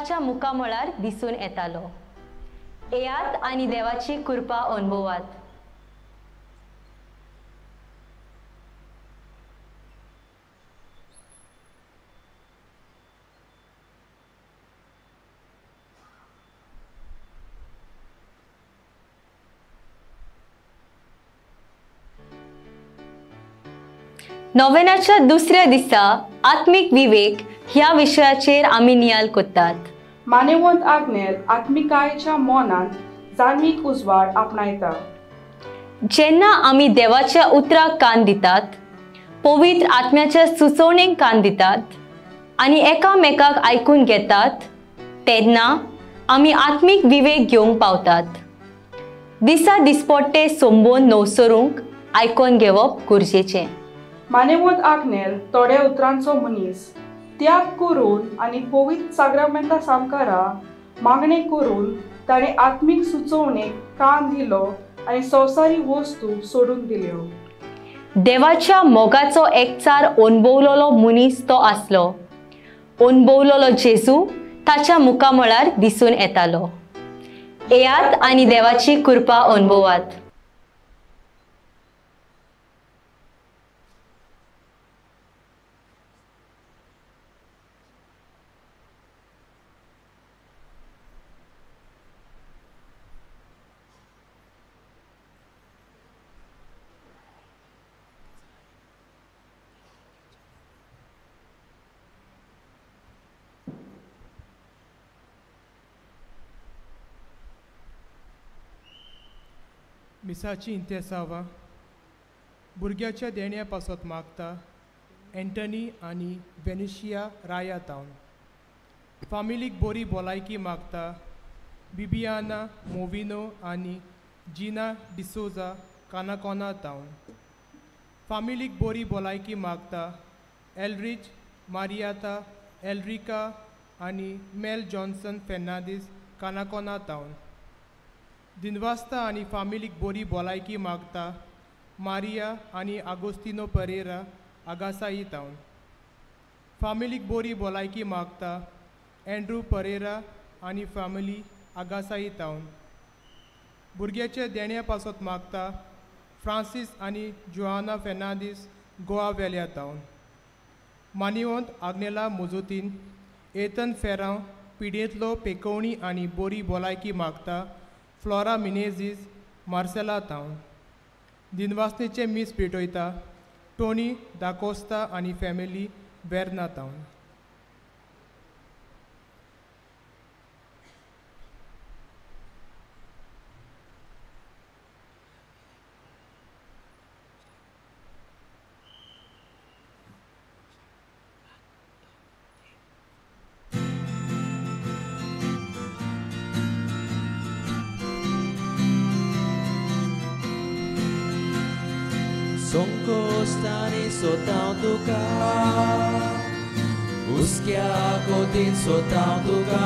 ताच्या मुखामळार दिसून येतालो. येयात आनी देवाची कृपा अनुभवात. नोवेनाच्या दुसऱ्या दिसा आत्मीक विवेक ह्या विशयाचेर आमी नियाल करतात. मानेवंत आग्नेल आत्मिकायेच्या मनांत जाणवीक उजवाड आपणायता. जेन्ना आमी देवाच्या उतराक कान दितात, पवित्र आत्म्याच्या सुचोवणेक कान दितात आनी एकामेकाक आयकून घेतात तेन्ना आमी आत्मीक विवेक घेवंक पावतात. दिसा दिसपट्टे सोंबोवन नवसरूंक आयकून घेवप गरजेचें. मानेवंत आग्नेल थोड्या उतरांचो मनीस त्याग करून आनी पवित्र साग्रामेंता सामकारा मागणें करून ताणें आत्मीक सुचोवणेक कान दिलो आनी संवसारी वस्तू सोडून दिल्यो. देवाच्या मोगाचो एकचार अणभवलेलो मनीस तो आसलो. अणभवलेलो जेजू ताच्या मुखामळार दिसून येतालो. येयात आनी देवाची कृपा अणभवात. मिसाची इंतेसावा भुरग्याच्या देण्या पासत मागता एंटनी आनी वेनिशिया राया तावन. फामिलीक बोरी भलायकी मागता बिबियाना मोविनो आनी जिना डिसोजा कानाकोना तावन. फामिलीक बोरी भलायकी मागता एलरीच मारियाता एलरिका आनी मेल जॉन्सन फेर्नांदीस कानाकोना तावन. दिनवास्ता आनी फामिलीक बोरी भलायकी मागता मारिया आनी आगोस्तिनो परेरा आगासाई तावन. फामिलीक बोरी भलायकी मागता एंड्रू परेरा आनी फामिली आगासाई तावन. भुरग्याच्या देण्या पासत मागता फ्रांसीस आनी जोआना फेर्नांदीस गोवा वेल्या तावन. मानिवंत आग्नेला मोजोतीन एतन फेरांव पिडयेंतलो पेकोवणी आनी बोरी भलायकी मागता फ्लोरा मिनेझीस मार्सेला तावन. दिनवासनेचें मीस पेटयता टोनी दाकोस्ता आनी फॅमिली वेर्ना तावन. Soncostani sotao tuka, uschia cotin sotao tuka,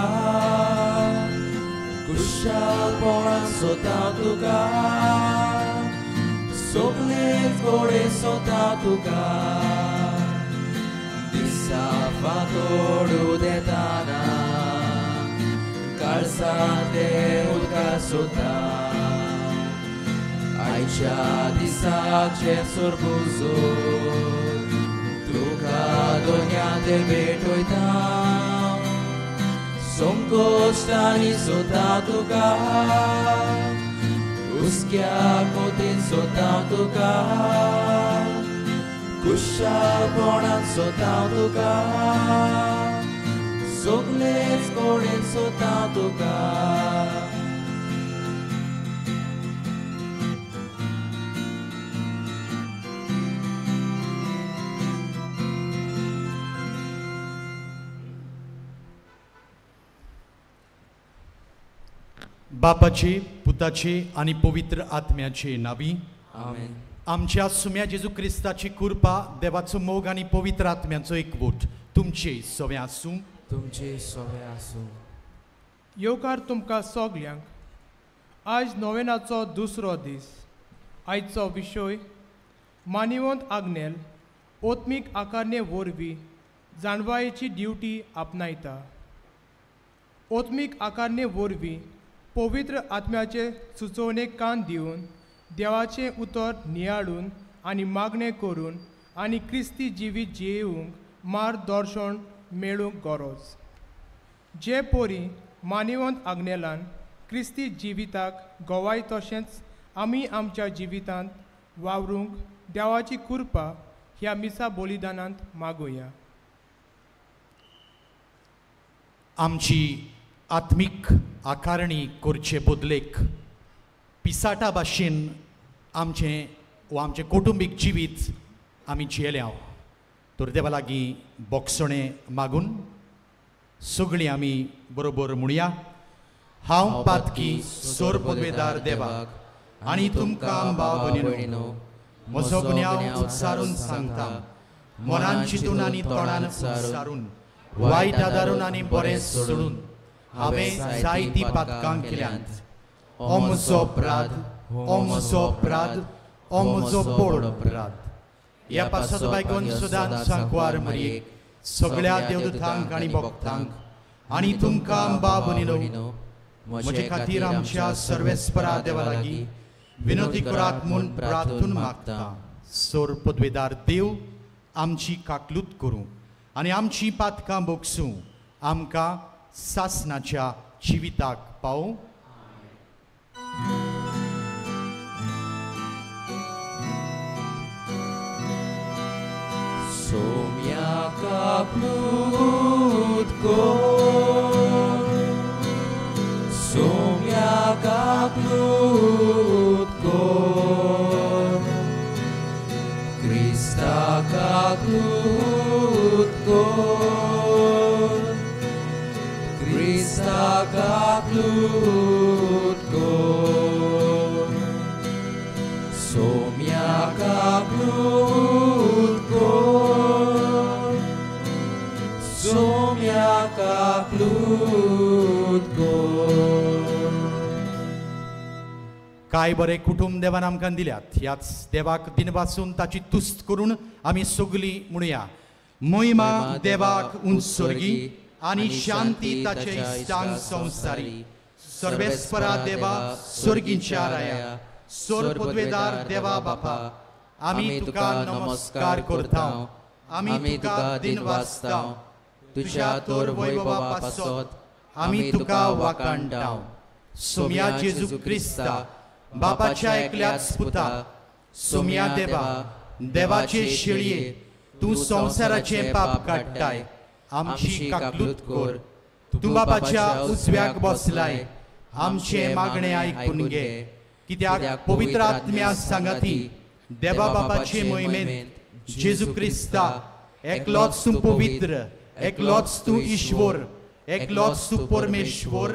kushal poran sotao tuka, soklet gore sotao tuka, disa fatoru detana, calzate udka sotao. आयच्या दिसाचे सुरबुजो तुका दोन्यांत भेटयता संकोश्टांनी सोता तुका हुस्क्या कोतीन सोता तुका कुशालपणान सोता तुका सगलेच कडेन सोता तुका. बापाचे पुताचे आनी पवित्र आत्म्याचे नावी आमेन. आमच्या सुम्या जेजू क्रिस्ताची कृपा, देवाचो मोग आनी पवित्र आत्म्याचो एकवट तुमचे सवे आसूं. तुमचे सवे आसूं. येवकार तुमकां सगल्यांक. आज नोवेनाचो दुसरो दीस. आयचो विशय मानिवंत आग्नेल ओत्मीक आकारणे वरवीं जाणवायेची ड्युटी आपणायता. आत्मीक आकारणे वरवीं पवित्र आत्म्याचे सुचोवणेक कान दिवन देवाचें उतर नियाळून आनी मागणें करून आनी क्रिस्ती जिवीत जियेवंक मार्गदर्शन मेळूंक गरज. जे परी मानिवंत आग्नेलान क्रिस्ती जिविताक गवाय तशेंच आमी आमच्या जिवितांत वावरूंक देवाची कृपा ह्या मिसा बलिदानांत मागुया. आमची आत्मीक आकारणी करचे बदलेक पिसाटा भाशेन आमचें वा आमचें कुटुंबीक जिवीत आमी जियेल्या तर देवा लागीं बोगसणें मागून सगळीं आमी बरोबर म्हणया. हांव पातकी सोर पदवेदार देवाक आनी तुमकां भाव भयणीनो म्हजो गुन्यांव उच्चारून सांगता. मनान चिंतून आनी तोंडान उच्चारून वायट आदारून आनी बरें सोडून हांवें जायतीं पातकां केल्यांत. हो म्हजो अपराध, हो म्हजो अपराध, हो म्हजो बोड अपराध. ह्या पासत बायकोन सदांच सांकवार मरयेक सगळ्या देवदूतांक आनी भक्तांक आनी तुमकां भाव भयणीनो म्हजे खातीर आमच्या सर्वेस्परा देवा लागीं विनोदी करात म्हूण प्रार्थून मागता. सोर पदवेदार देव आमची काकलूत करूं आनी आमची पातकां बोगसूं आमकां सासनाच्या जिविताक पावूं. सोम्या काकलूत कोर, सोम्या काकलूत कोर, क्रिस्ता काकलूत कोर, क्रिस्ता काकलूत कोर, सोम्या काकलूत कोर, सोम्या काकलूत कोर. काय बरें कुटुंब देवान आमकां दिल्यात. ह्याच देवाक दिनवासून ताची तुस्त करून आमी सगळीं म्हणुया. महिमा देवाक उंच स्वर्गी आनी शांती ताचे इश्टांक संवसारी. सर्वेस्परा देवा स्वर्गींच्या राया, सोर पदवेदार देवा बापा, आमी तुका नमस्कार करता, आमी तुका दिनवासता. तुज्या तोर वैभवा पासत आमी तुका वाखाणटा. सोम्या जेजू क्रिस्ता बापाच्या एकल्याच पुता, सोम्या देवा देवाचे शेळये, तूं संवसाराचें पाप काडटाय, आमची काकलूत कर. तूं बापाच्या उजव्याक बसलाय, आमचें मागणें आयकून घे. कित्याक पवित्र आत्म्या सांगाती देवा बापाचे मोहिमेंत जेजू क्रिस्ता एकलोच तूं पवित्र, एकलोच तूं ईश्वर, एकलोच तूं परमेश्वर.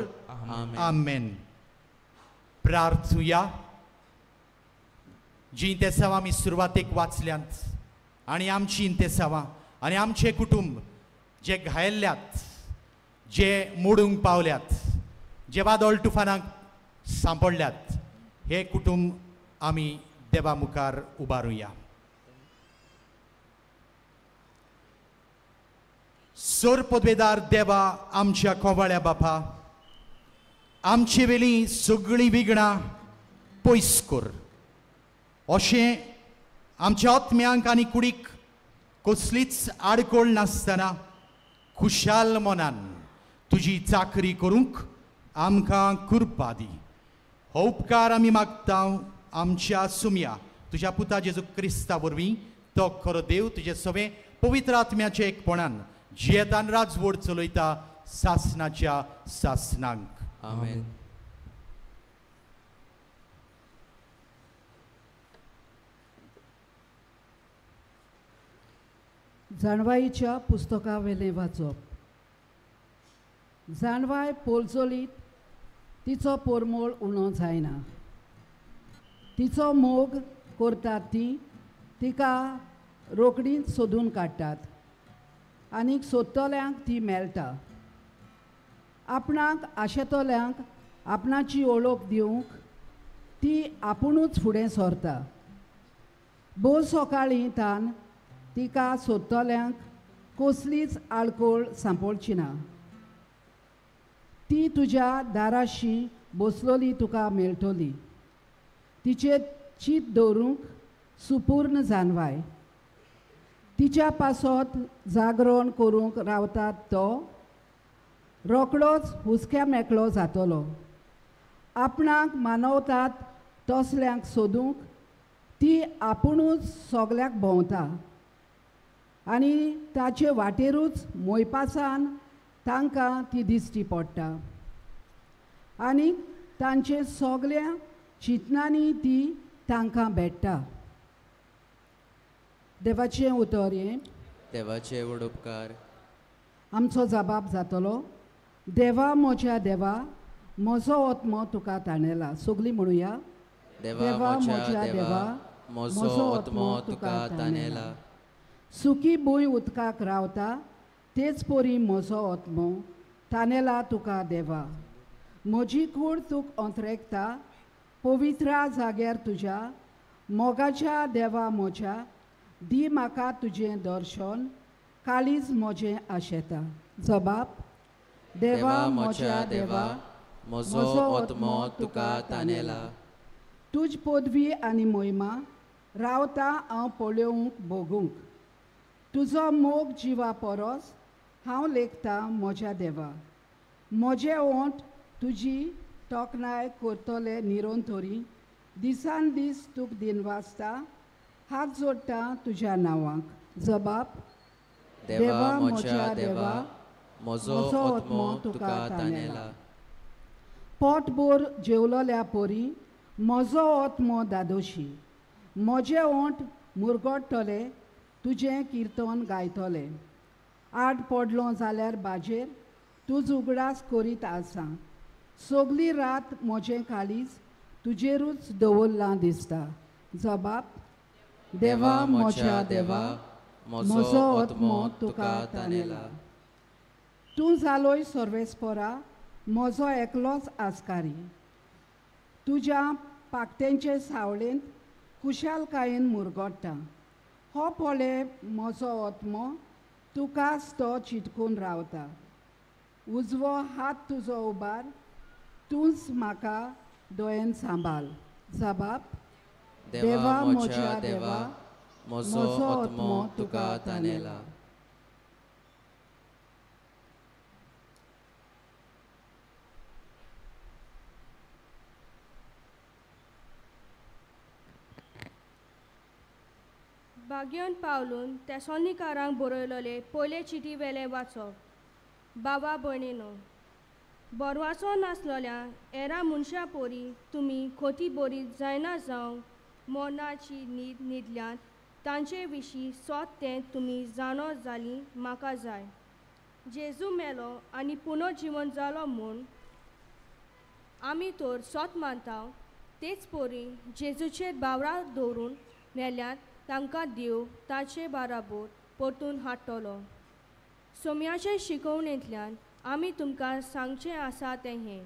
आमेन. प्रार्थुया. जीं इंतेसांवां आमी सुरवातेक वाचल्यांत आनी आमची इंतेसांवां आनी आमचें कुटुंब जे घायल्ल्यात, जे मोडूंक पावल्यात, जे वादळ तुफानाक सांपडल्यात, हे कुटुंब आमी देवा मुखार उबारुया. सोर पदवेदार देवा आमच्या कोवाळ्या बापा, आमचे वेली सगळीं विघ्नां पयस कर. अशें आमच्या आत्म्यांक आनी कुडीक कसलीच आडखळ नासतना खुशाल मनान तुजी चाकरी करूंक आमकां कृपा दी. हो उपकार आमी मागता आमच्या सुम्या तुज्या पुता जेजू क्रिस्ता वरवीं. तो खरो देव तुजे सवें पवित्र आत्म्याच्या एकपणान जियेतान राजवड चलयता सासनाच्या सासनांक. आमेन. जाणवाईच्या पुस्तकावेलें वाचप. जाणवाय पोलचोलीत तिचो पोरमोळ उणो जायना. तिचो मोग करतात ती तिका रोखडीच सोदून काडटात आनीक सोदतल्यांक ती मेळटा. आपणाक आशेतल्यांक आपणाची ओळख दिवंक ती आपुणूच फुडें सरता. भोव सकाळीं तान तिका सोदतल्यांक कसलीच आडखळ सांपडची ना. ती तुज्या दाराशी बसलोली तुका मेळटली. तिचेर चीत दवरूंक सुपूर्ण जानवाय. तिच्या पासत जागरण करूंक रावतात तो रोकडोच हुसक्या मेकळो जातलो. आपणाक मानवतात तसल्यांक सोदूंक ती आपुणूच सगल्याक भोंवता आनी ताचे वाटेरूच मोयपासान तांकां ती दिश्टी पडटा आनी तांचे सगल्या चिंतनांनी ती तांकां भेट्टा. देवाचें उतर हें. देवाचे व्हड उपकार. आमचो जबाब जातलो. देवा म्हज्या देवा, म्हजो आत्मो तुका ताणेला. सगळीं म्हणुया. देवा म्हज्या देवा, म्हजो आत्मो तुका ताणेला. सुकी भूंय उदकाक रावता तेच परी म्हजो आत्मो ताणेला तुका देवा. म्हजी कूड तुक अंतरेकता पवित्रा जाग्यार तुज्या मोगाच्या देवा म्हज्या, दी म्हाका तुजें दर्शन, काळीज म्हजें आशेता. जबाब. देवा म्हज्या देवा, म्हजो आत्मो तुका ताणेला. तुज पदवी आनी मोहिमा रावता हांव पळोवंक भोगूंक. तुजो मोग जिवा परस हांव लेखता म्हज्या देवा. म्हजे ओंठ तुजी तोखणाय करतले निरंतरी. दिसान दीस तुक दिनवासता, हात जोडटा तुज्या नांवाक. जबाब. देवा म्हज्या देवा, म्हजो आत्मो तुका ताणेला. पोटभर जेवलोल्या परी म्हजो आत्मो दादोशी. म्हजे ओंठ मुरगडटले तुजें किर्तन गायतले. आड पडलो जाल्यार बाजेर तूं उगडास करीत आसा. सगली रात म्हजें काळीज तुजेरूच दवरलां दिसता. जबाब. देवा म्हज्या देवा, म्हजो आत्मो तुका ताणेला. तूं जालोय सर्वेस्परा म्हजो एकलोच आस्कारी. तुज्या पाकट्यांचे सावळेंत खुशालकायेन मुरगडटा. हो पळय म्हजो आत्मो तुकाच तो चिटकून रावता. उजवो हात तुजो उबार, तूंच म्हाका दोयेन सांबाळ. जबाब. देवा म्हज्या देवा, म्हजो आत्मो तुका ताणेला. भाग्यन पावलून तेसोनिकारांक बरयलोले पयले चिटी वेलें वाचप. बाबा भयणीनो, बरवाचो नासलोल्या एरा मनशां पोरी तुमी खोती बरी जायना जावंक मरणाची न्हीद न्हिदल्यात तांचे विशीं सोद तें तुमी जाणो जालीं म्हाका जाय. जेजू मेलो आनी पुनर्जिवन जालो म्हूण आमी तर सोत मानता, तेच पोरी जेजूचेर बावरा दवरून मेल्यात तांकां देव ताचे बाराबोर परतून हाडटलो. सोम्याचे शिकोवणेंतल्यान आमी तुमकां सांगचें आसा तें हें.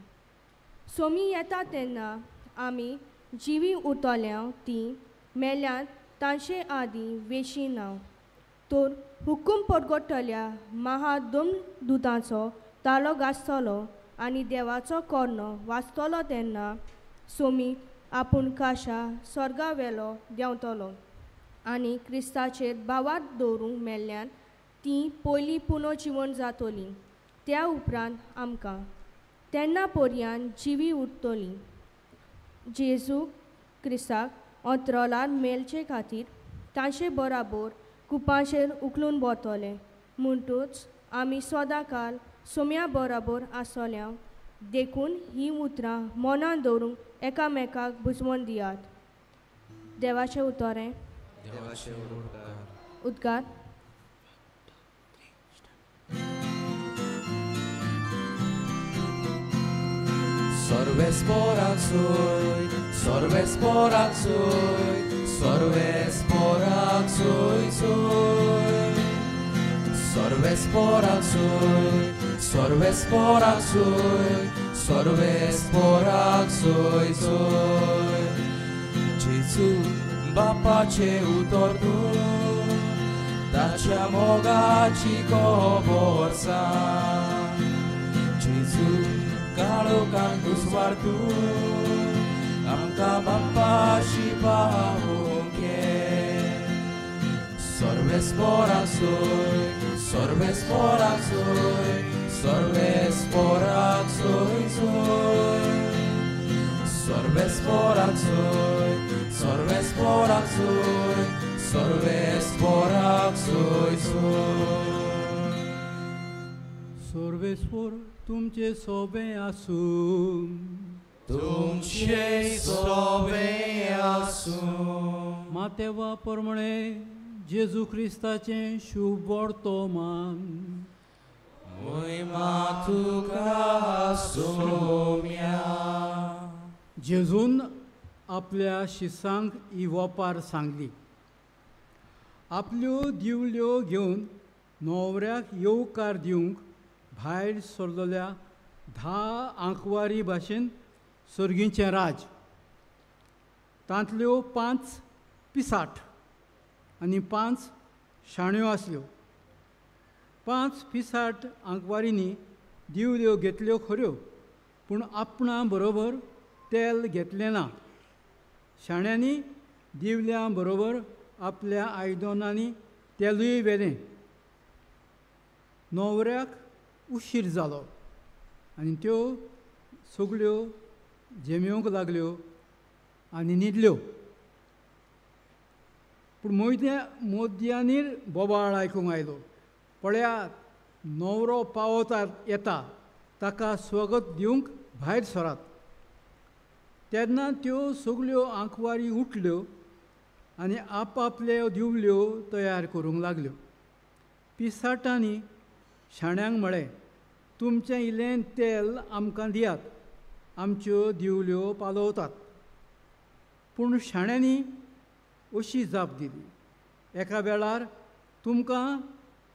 सोमी येता तेन्ना आमी जिवी उरतल्या तीं मेल्यांत तांचे आदीं वेशी ना. तर हुकूम परगटतल्या महादुतांचो तालो गाजतलो आनी देवाचो कोर्नो वाजतलो तेन्ना सोमी आपूण काशा स्वर्गा वेलो देंवतलो आनी क्रिस्ताचेर भावार्थ दवरूंक मेल्ल्यान तीं पयलीं पुनर्जिवन जातलीं. त्या उपरांत आमकां तेन्ना पर्यान जिवी उरतलीं. जेजू क्रिस्ताक अंतराळार मेळचे खातीर तांचे बराबर कुपांचेर उखलून व्हरतले. म्हणटूच आमी सदांकाल सोम्या बराबर आसतल्या. देखून हीं उतरां मनान दवरूंक एकामेकाक बुजवण दियात. देवाचें उतर हें. उद्गार. सर्वेस्पराक सर्वेस्पराक सर्वेस्पराक सोय सोय, सर्वेस्पराक सर्वेस्पराक सर्वेस्पराक सोय सोय. जेजू बापाचे उतर तूं, ताच्या मोगाची खबर सांग. जेजू काळोखान दुस्वार्थून आमकां बाप्पाशी पावोवंक ये. सर्वेस्पोराक सोय, सर्वेस्पोराक सोय, सर्वेस्पोराक सोय सोय. सर्वेस्पोराक सोय, सर्वेस्पोराक सोय, सर्वेस्पोराक सोय सोय. सर्वेस्पोर तुमचे सोबे आसूं, तुमचे सोबे आसूं. मातेवा प्रमाणे जेजू क्रिस्ताचें शुभ वर्तमान. महिमा तुका सोम्या. जेजून आपल्या शिसांक ही वपार सांगली. आपल्यो दिवल्यो घेवन न्हवऱ्याक येवकार दिवंक भायर सरलेल्या 10 आंकवारी भाशेन सर्गीचें राज. तांतल्यो 5 पिसाट आनी 5 शाण्यो आसल्यो. 5 पिसाट आंकवारींनी दिवल्यो घेतल्यो खऱ्यो, पूण आपणा बरोबर तेल घेतलें ना. शाण्यांनी दिवल्यां बरोबर आपल्या आयदनांनी तेलूय व्हेलें. न्हवऱ्याक उशीर जालो आनी त्यो सगळ्यो झेमेवंक लागल्यो आनी न्हिदल्यो. पूण मोद्यांनीर बोबाळ आयकूंक आयलो, पळयात न्हवरो पावता येता, ताका स्वागत दिवंक भायर सरात. तेन्ना त्यो सगळ्यो आंकवारी उठल्यो आनी आपआपल्यो दिवल्यो तयार करूंक लागल्यो. पिसाटांनी शाण्यांक म्हळें, तुमचें इल्लें तेल आमकां दियात, आमच्यो दिवल्यो पालवतात. पूण शाण्यांनी अशी जाप दिली, एका वेळार तुमकां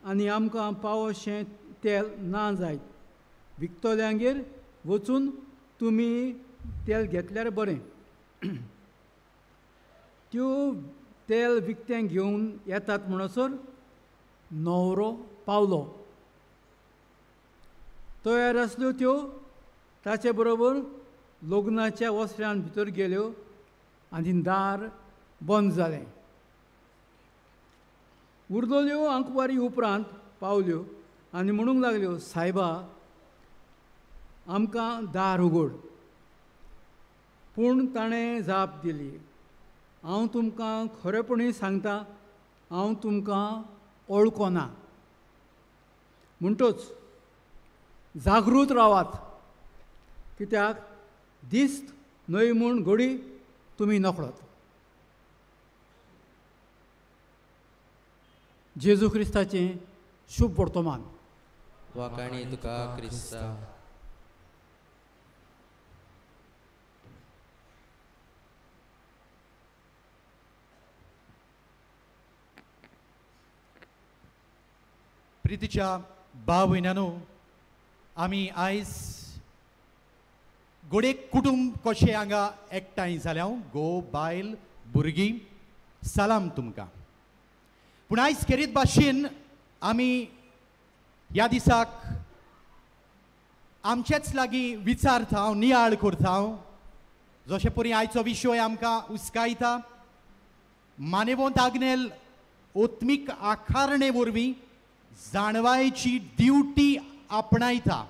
आनी आमकां पावोशें तेल ना जायत, विकतल्यांगेर वचून तुमी तेल घेतल्यार बरें. त्यो तेल विकतें घेवन येतात म्हणसर न्हवरो पावलो. तयार आसल्यो त्यो ताचे बरोबर लग्नाच्या वस्त्रान भितर गेल्यो आनी दार बंद जालें. उरलेल्यो आंकवारी उपरांत पावल्यो आनी म्हणूंक लागल्यो, सायबा आमकां दार उगड. पूण ताणें जाप दिली, हांव तुमकां खरेपणी सांगता, हांव तुमकां वळखना. म्हणटच जागृत रावात, कित्याक दिस्त न्हय म्हूण घडी तुमी नकळत. जेजू क्रिस्ताचें शुभ वर्तमान. वाखाणी तुका क्रिस्ता. प्रितीच्या भाव भयणांनो, आमी आयज गोडेक कुटुंब कशें हांगा एकठांय जाल्या, घोव बायल भुरगीं, सलाम तुमकां. पूण आयज खेरीत भाशेन आमी ह्या दिसाक आमचेच लागीं विचारता, नियाळ करता. जशें परी आयचो विशय आमकां उस्कायता, मानेवंत आग्नेल ओत्मीक आकारणे वरवीं जाणवायेची ड्युटी आपणायता.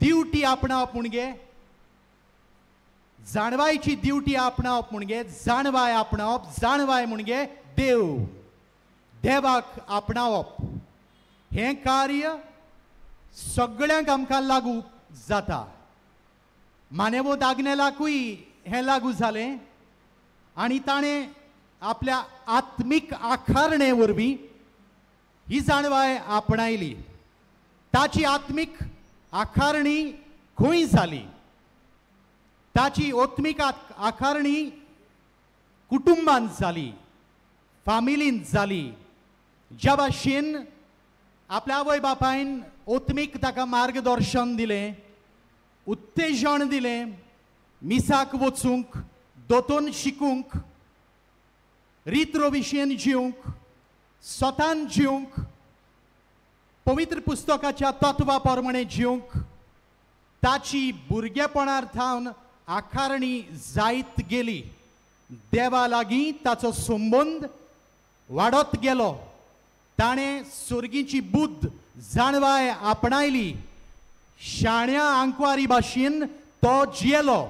ड्युटी आपणावप म्हणजे जाणवायेची ड्युटी आपणावप म्हणजे जाणवाय आपणावप, जाणवाय म्हणजे देव, देवाक आपणावप. हें कार्य सगळ्यांक आमकां लागू जाता. मानेवंत आग्नेलाकूय हें लागू जालें आनी ताणें आपल्या आत्मीक आकारणे वरवीं ही जाणवाय आपणायली. ताची आत्मीक आकारणी खंय जाली? ताची आत्मीक आकारणी कुटुंबांत जाली, फामिलींत जाली. ज्या भाशेन आपल्या आवय बापायन आत्मीक ताका मार्गदर्शन दिलें, उत्तेजन दिलें, मिसाक वचूंक, दोतोन शिकूंक, रीत जिवंक, स्वतान जिवंक, पवित्र पुस्तकाच्या तत्वा प्रमाणे जिवंक, ताची भुरगेपणार थावन आकारणी जायत गेली. देवा लागीं ताचो संबंद वाडत गेलो. ताणें सोर्गीची बुद्द जाणवाय आपणायली. शाण्या आंकवारी भाशेन तो जियेलो.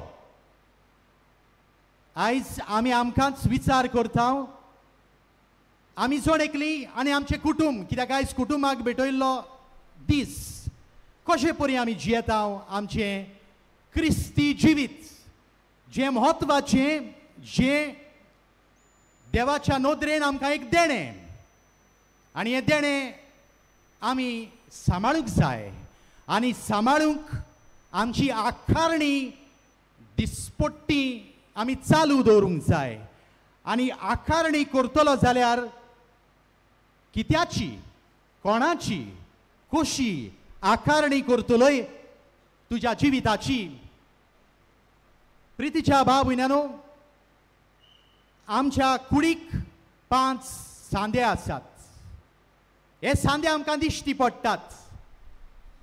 आयज आमी आमकांच विचार करता, आमी जण एकली आनी आमचें कुटुंब, कित्याक आयज कुटुंबाक भेटयल्लो दीस, कशे परी आमी जियेता आमचें क्रिस्ती जिवीत जें म्हत्वाचें, जें देवाच्या नदरेन आमकां एक देणें, आनी हें देणें आमी सांबाळूंक जाय. आनी सांबाळूंक आमची आकारणी दिसपट्टी आमी चालू दवरूंक जाय. आनी आकारणी करतलो जाल्यार कित्याची, कोणाची, कशी आकारणी करतलोय तुज्या जिविताची? प्रितीच्या भाव भयणांनो, आमच्या कुडीक 5 सांदे आसात. हे सांदे आमकां दिश्टी पडटात,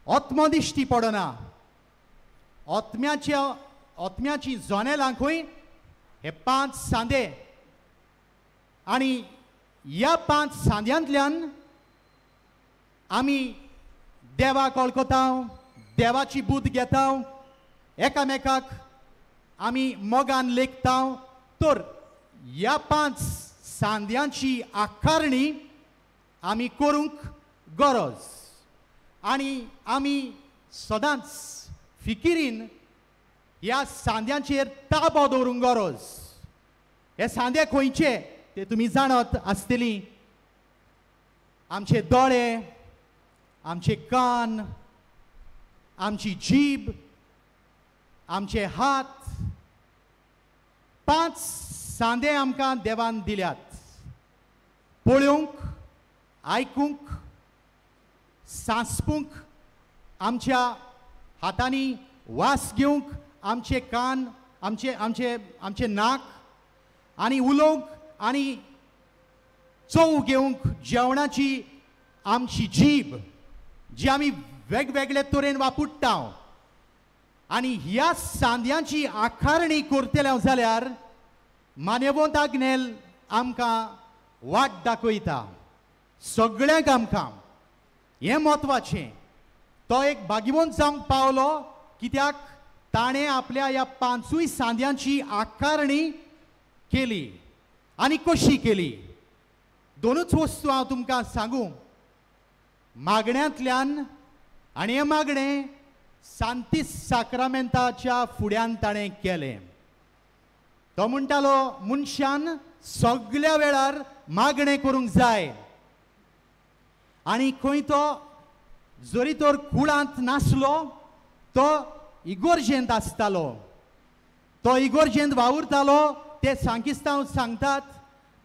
आत्मो दिश्टी पडना. आत्म्याची जनेलां खंय हे 5 सांदे. आनी ह्या 5 सांद्यांतल्यान आमी देवाक वळखता, देवाची बुद्द घेता, एकामेकाक आमी मोगान लेखता. तर ह्या 5 सांद्यांची आकारणी आमी करूंक गरज. आनी आमी सदांच फिकिरीन ह्या सांद्यांचेर ताबो दवरूंक गरज. हे सांदे खंयचे ते तुमी जाणत आसतली. आमचे दोळे, आमचे कान, आमची जीब, आमचे हात, 5 सांदे आमकां देवान दिल्यात. पळोवंक, आयकूंक, सांसपूंक, आमच्या हातांनी वास घेवंक, आमचे कान, आमचे आमचे आमचे नाक, आनी उलोवंक आनी चव घेवंक जेवणाची आमची जीब, जी आमी वेगवेगळे तरेन वापरता. आनी ह्या सांद्यांची आकारणी करतले जाल्यार मान्यवंत आग्नेल आमकां वाट दाखयता सगळ्यांक आमकां. हें म्हत्वाचें. तो एक भाग्यवंत जावंक पावलो कित्याक ताणें आपल्या ह्या 5 सांद्यांची आकारणी केली. आनी कशी केली? 2 वस्तू हांव तुमकां सांगू. मागण्यांतल्यान, आनी हें मागणें सांतीस साक्रामेंताच्या फुड्यान ताणें केलें. तो म्हणटालो मनशान सगल्या वेळार मागणें करूंक जाय. आनी खंय तो जरी तर कुळांत नासलो, तो इगोर्जेंत आसतालो, तो इगोर्जेंत वावुरतालो. ते सांकिस्तांव सांगतात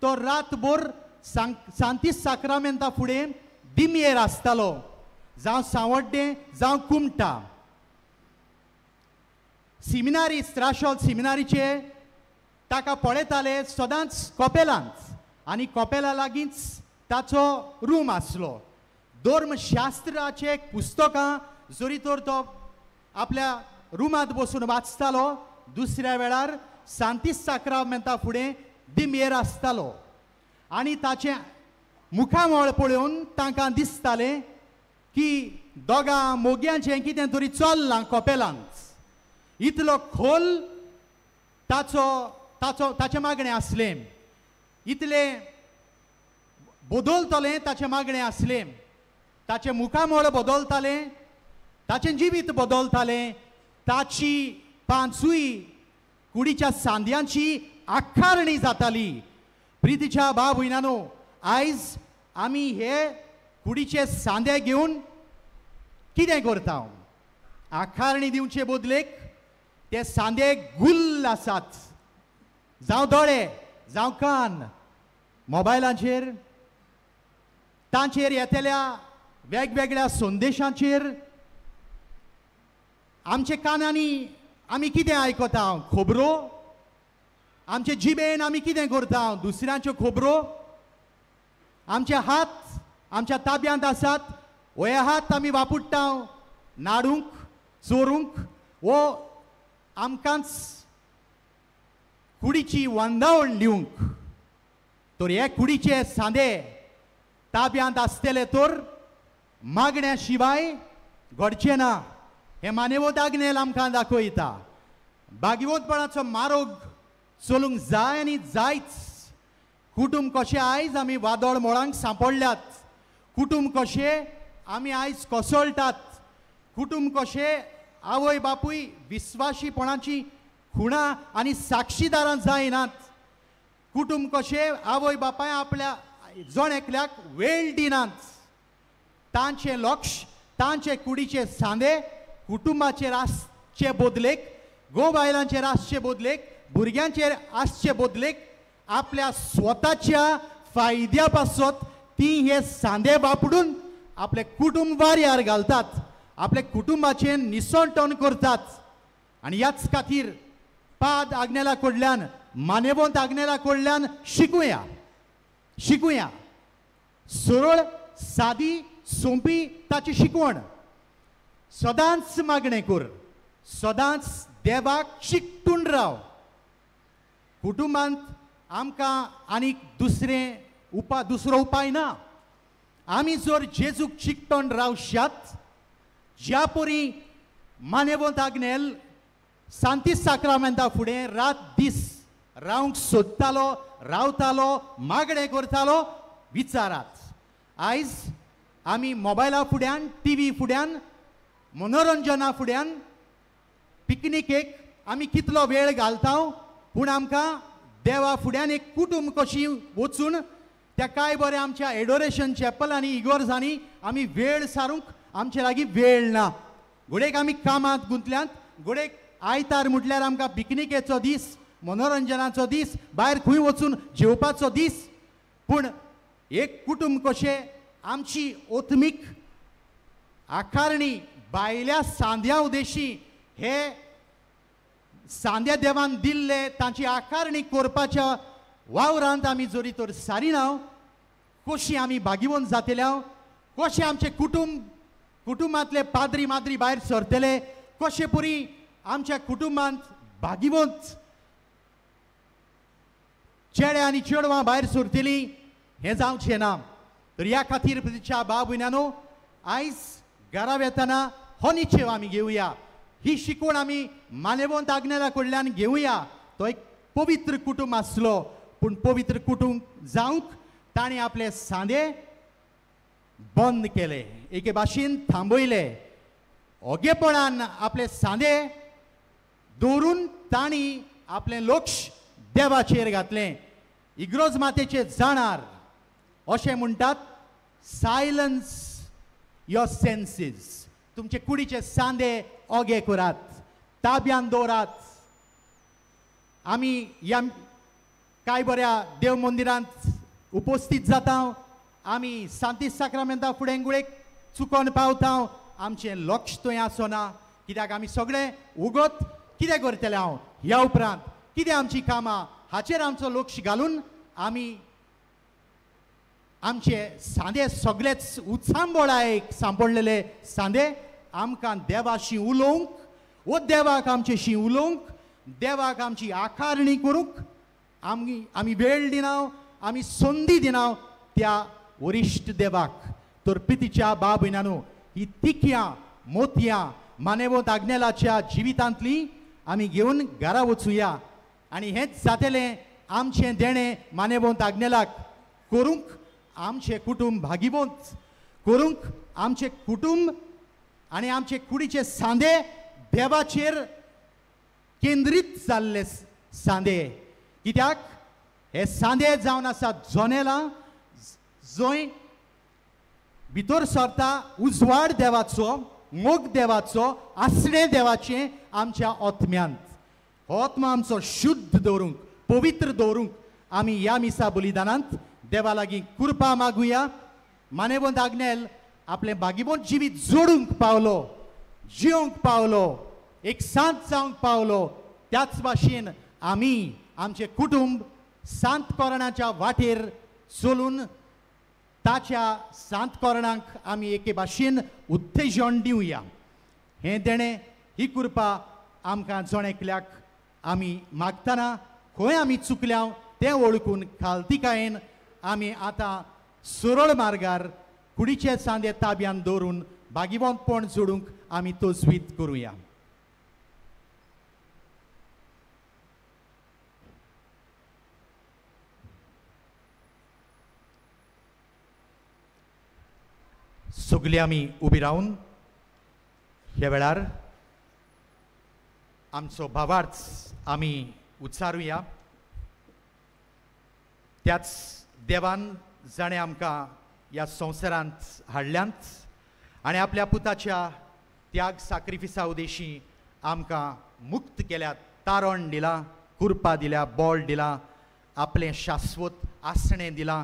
तो रातभर सांतीस साक्रामेंता फुडें दिमयेर आसतालो, जावं सांवड्डें जावं कुमटा. सिमिनारी, त्राशोल सिमिनारीचे ताका पळयताले सदांच कपेलांत, आनी कपेला लागींच ताचो रूम आसलो. धर्मशास्त्राचे पुस्तकां जरी तर तो आपल्या रुमांत बसून वाचतालो, दुसऱ्या वेळार सांतीस साक्रामेंता फुडें दिमयेर आसतालो. आनी ताचें मुखामळ पळोवन तांकां दिसतालें की दोगां मोग्यांचें कितें तरी चल्लां कपेलांत. इतलो खोल ताचो ताचो ताचें मागणें आसलें, इतलें बदलतलें ताचें मागणें आसलें, ताचें मुखामळ बदलतालें, ताचें जिवीत बदलतालें, ताची 5 कुडीच्या सांद्यांची आकारणी जाताली. प्रितीच्या भाव भयणांनो, आयज आमी हे कुडीचे सांदे घेवन कितें करता? आकारणी दिवचे बदलेक ते सांदे गुल्ल आसात. जावं दोळे, जावं कान, मोबायलाचेर तांचेर येतल्या वेगवेगळ्या संदेशांचेर आमच्या कानांनी आमी कितें आयकता? खबरो. आमचे जिबेन आमी कितें करता? दुसऱ्यांच्यो खबरो. आमचे हात आमच्या ताब्यांत आसात, हे हात आमी वापरता नाडूंक, चोरूंक, वो आमकांच कुडीची वांदावण दिवंक तर हे कुडीचे सांदे ताब्यांत आसतले तर मागण्या शिवाय घडचें ना. हें मानेवत आग्नेल आमकां दाखयता. भाग्यवंतपणाचो मारोग चलूंक जाय आनी जायच. कुटुंब कशें आयज आमी वादळ मोळांक सांपडल्यात, कुटुंब कशें आमी आयज कोसळटात, कुटुंब कशें आवय बापूय विस्वाशीपणाची खुणां आनी साक्षीदारां जायनात, कुटुंब कशें आवय बापाय आपल्या जण एकल्याक वेळ दिनात, तांचें लक्ष तांचे कुडीचे सांदे कुटुंबाचेर आसचे बदलेक, घोव बायलांचेर आसचे बदलेक, भुरग्यांचेर आसचे बदलेक आपल्या स्वताच्या फायद्या पासत ती हे सांदे वापरून आपले कुटुंब वाऱ्यार घालतात, आपले कुटुंबाचें निसणटण करतात. आनी ह्याच खातीर पाद आग्नेला कडल्यान, मानेवंत आग्नेला कडल्यान शिकुया, शिकुया. सरळ सादी सोंपी ताची शिकवण. सदांच मागणें कर, सदांच देवाक चिकटून राव. कुटुंबांत आमकां आनीक दुसरें दुसरो उपाय ना. आमी जर जेजूक चिकटून रावशात, ज्या परी मानेवंत आग्नेल सांती साक्रामेंता फुडें रात दीस रावंक सोदतालो, रावतालो, मागणें करतालो, विचारात. आयज आमी मोबायला फुड्यान, टी व्ही फुड्यान, मनोरंजना फुड्यान, पिकनिकेक आमी कितलो वेळ घालता, पूण आमकां देवा फुड्यान एक कुटुंब कशी वचून त्या काय बरें आमच्या एडोरेशन चॅपल आनी इगोर्जांनी आमी वेळ सारूंक आमचे लागीं वेळ ना. घोडेक आमी कामांत गुंतल्यात, घोडेक आयतार म्हटल्यार आमकां पिकनिकेचो दीस, मनोरंजनाचो दीस, भायर खंय वचून जेवपाचो दीस. पूण एक कुटुंब कशें आमची ओत्मीक आकारणी भायल्या सांद्या उदेशी हे सांद्या देवान दिल्ले तांची आकारणी करपाच्या वावरांत आमी जरी तर सारिना, कशी आमी भागिवंत जातले, कशें आमचें कुटुंब, कुटुंबांतले पाद्री माद्री भायर सरतले, कशे परी आमच्या कुटुंबांत भागिवंत चेडे आनी चेडवां भायर सरतलीं, हें जावचें ना. तर ह्या खातीर प्रतिच्या बाब भयणांनो, आयज घरा वेतना हो निश्चेव आमी घेवया, ही शिकवण आमी मानेवंत आग्नेला कडल्यान घेवया. तो एक पवित्र कुटुंब आसलो, पूण पवित्र कुटुंब जावंक ताणें आपले सांदे बंद केले, एके भाशेन थांबयले. ओगेपणान आपले सांदे दवरून तांणी आपलें लक्ष देवाचेर घातलें. इग्रोज मातेचे जाणार अशें म्हणटात, सायलन्स your senses, तुमचे कुडीचे सांदे ओगे करात, ताब्यान दवरात. आमी ह्या काय बऱ्या देव मंदिरांत उपस्थित जाता, आमी सांती साक्रामेंता फुडें गुळेक चुकोन पावता, आमचें लक्ष थंय आसना, कित्याक आमी सगळें उगत कितें करतलें हांव ह्या उपरांत, कितें आमची कामां, हाचेर आमचो लक्ष घालून आमी आमचे सांदे सगळेच उचांबळायेक सांपडलेले सांदे आमकां देवाशी उलोवंक, वो देवाक आमचेशी उलोवंक, देवाक आमची आकारणी करूंक आमी आमी वेळ दिना, आमी संदी दिना त्या वरिश्ठ देवाक. तर प्रितीच्या बाब भयणांनो, ही तिख्यां मोतयां मानेवंत आग्नेलाच्या जिवितांतली आमी घेवन घरा वचुया आनी हेंच जातलें आमचें देणें मानेवंत आग्नेलाक करूंक, आमचें कुटुंब भागिवंत करूंक, आमचें कुटुंब आनी आमचे कुडीचे सांदे देवाचेर केंद्रीत जाल्ले सांदे. कित्याक हे सांदे जावन आसा जनेलां जंय भितर सरता उजवाड देवाचो, मोग देवाचो, आसणें देवाचें आमच्या आत्म्यांत. हो आत्मा आमचो शुद्ध दवरूंक, पवित्र दवरूंक आमी ह्या मिसा बलिदानांत देवा लागीं कृपा मागुया. मानेवंत आग्नेल आपलें भागिवंत जिवीत जोडूंक पावलो, जिवंक पावलो, एक सांत जावंक पावलो. त्याच भाशेन आमी आमचें कुटुंब सांतकरणाच्या वाटेर चलून ताच्या सांतकरणाक आमी एके भाशेन उत्तेजन दिवया. हें देणें, ही कृपा आमकां जण एकल्याक आमी मागतना खंय आमी चुकल्या तें वळखून खालतिकायेन आमी आतां सरळ मार्गार कुडीचे सांदे ताब्यान दवरून भागिवंतपण जोडूंक आमी तजवीज करुया. सगळीं आमी उबी रावन ह्या वेळार आमचो भावार्थ आमी उच्चारुया. त्याच देवान जाणें आमकां ह्या संवसारांत हाडल्यांत आनी आपल्या पुताच्या त्याग साक्रिफिसा उदेशी आमकां मुक्त केल्यात, तारण दिलां, कुरपा दिल्या, बळ दिलां, आपलें शाश्वत आसणें दिलां.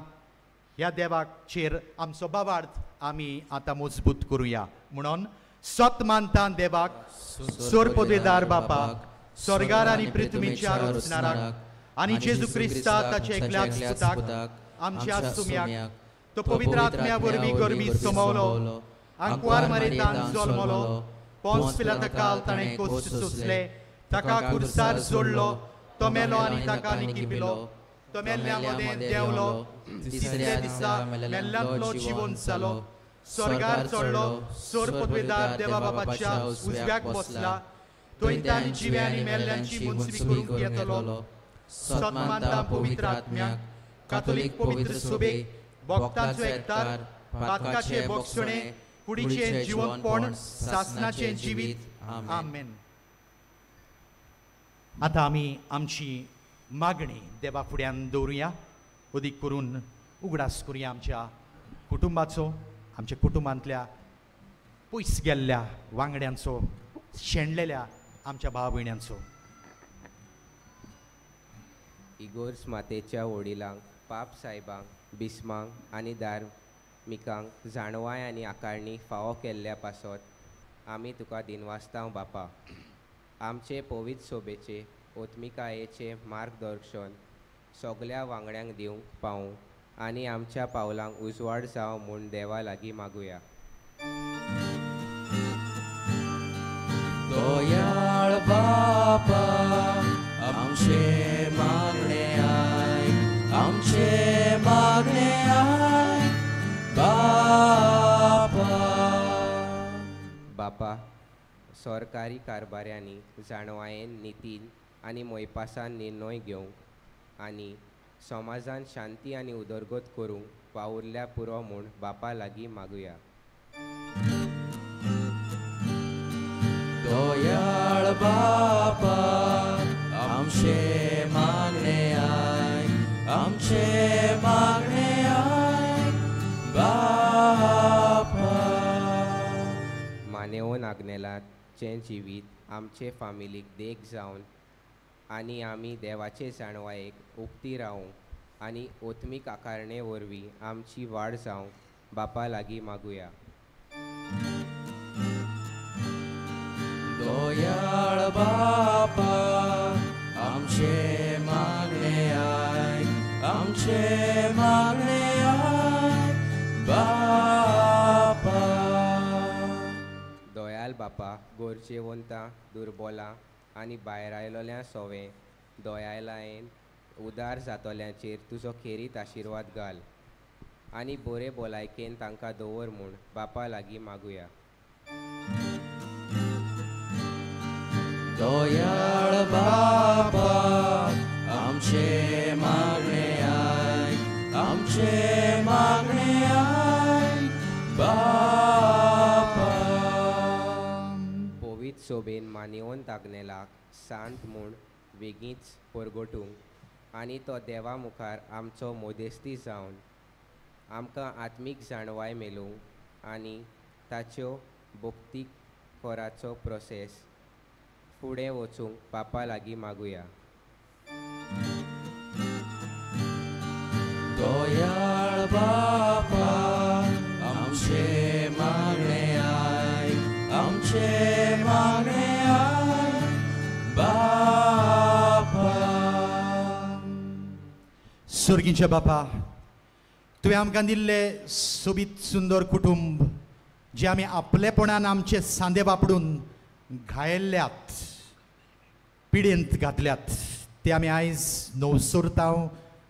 ह्या देवाचेर आमचो भावार्थ आमी आतां मजबूत करुया. म्हणून सत मानता देवाक, सोरपदवेदार बापाक, स्वर्गार आनी पृथ्वीच्या रचणाराक आनी जेजू क्रिस्ता ताच्या एकल्याच पुताक आमच्या सुम्याक, तो पवित्र आत्म्या वरवीं गर्भी समवलो, आंकवार मारेतान जल्मलो, पोंस पिलाता काल ताणें कोश्ट सोंसले, ताका खुर्सार जोडलो, तो मेलो आनी ताका निकिपिलो, तो मेल्ल्या मदें देंवलो, तिसऱ्या दिसा मेल्ल्यांतलो जिवन जालो, स्वर्गार चडलो, सोरपदवेदार देवा बापाच्या उजव्याक बसला, थंय ताणें जिव्या आनी मेल्ल्यांची मुन्सवी करूंक येतलो. सत मानता पवित्र आत्म्याक, कातोलीक पवित्र सोबेक, भक्तांचो एकतार, पातकाचे बक्षणे, कुडीचें जिवनपण, सासनाचें जिवीत. आमेन. आतां आमी आमची मागणी देवा फुड्यान दवरुया. अदीक करून उगडास करुया आमच्या कुटुंबाचो, आमच्या कुटुंबांतल्या पयस गेल्ल्या वांगड्यांचो, शेणलेल्या आमच्या भाव भयण्यांचो. इगोर्स मातेच्या वडिलांक, पाप सायबांक, बिस्मांक आनी धार्मिकांक जाणवाय आनी आकारणी फावो केल्ल्या पासत आमी तुका दिनवासतांव बापा. आमचे पवित्र सोबेचे ओत्मिकायेचें मार्गदर्शन सगल्या वांगड्यांक दिवंक पावूं आनी आमच्या पावलांक उजवाड जावं म्हूण देवा लागीं मागुया. दयाळ बापा आमचे मागणे आयक, आमचे मागणे आयक बापा. बापा, सरकारी कारभाऱ्यांनी जाणवायेन, नितीन आनी मोयपासान निर्णय घेवंक आनी समाजान शांती आनी उदरगत करूंक वावुरल्या पुरो म्हूण बापा लागीं मागुया. दयाळ बापा आमचे मागणे आयक, आमचे मागणे आयक बापा. मानेवन आग्नेलाचें जिवीत आमचे फामिलीक देख जावन आनी आमी देवाचे जाणवायेक उक्ती रावूंक आनी ओत्मीक आकारणे वरवीं आमची वाड जावंक बापा लागीं मागुया. दयाळ बापा आमचे मागणे आयक, आमचे मागणे आयक बापा. दयाळ बापा, गरजेवंतां, दुर्बोलां आनी भायर आयलोल्या सोवे दयालायेन उदार जातल्यांचेर तुजो खेरीत आशिर्वाद घाल आनी बरे भलायकेन तांकां दवर म्हूण बापा लागीं मागुया. दयाळ बापा आमचे मागणे आयक, आमचे मागणे आयक बापा. पवित्र सोबेन मानेवन आग्नेलाक सांत म्हूण वेगींच परगटूंक आनी तो देवा मुखार आमचो मोदेस्ती जावन आमकां आत्मीक जाणवाय मेळूंक आनी ताच्यो भक्ती कोराचो प्रोसेस फुडें वचूंक बापा लागीं मागुया. दयाळ बापा आमचे मागणे आयक, आमचे मागणे आयक बापा. स्वर्गीच्या बापा, तुवें आमकां दिल्लें सोबीत सुंदर कुटुंब जे आमी आपलेपणान आमचे सांदे वापरून घायल्ल्यात, पिडेंत घातल्यात ते आमी आयज नवसरतांव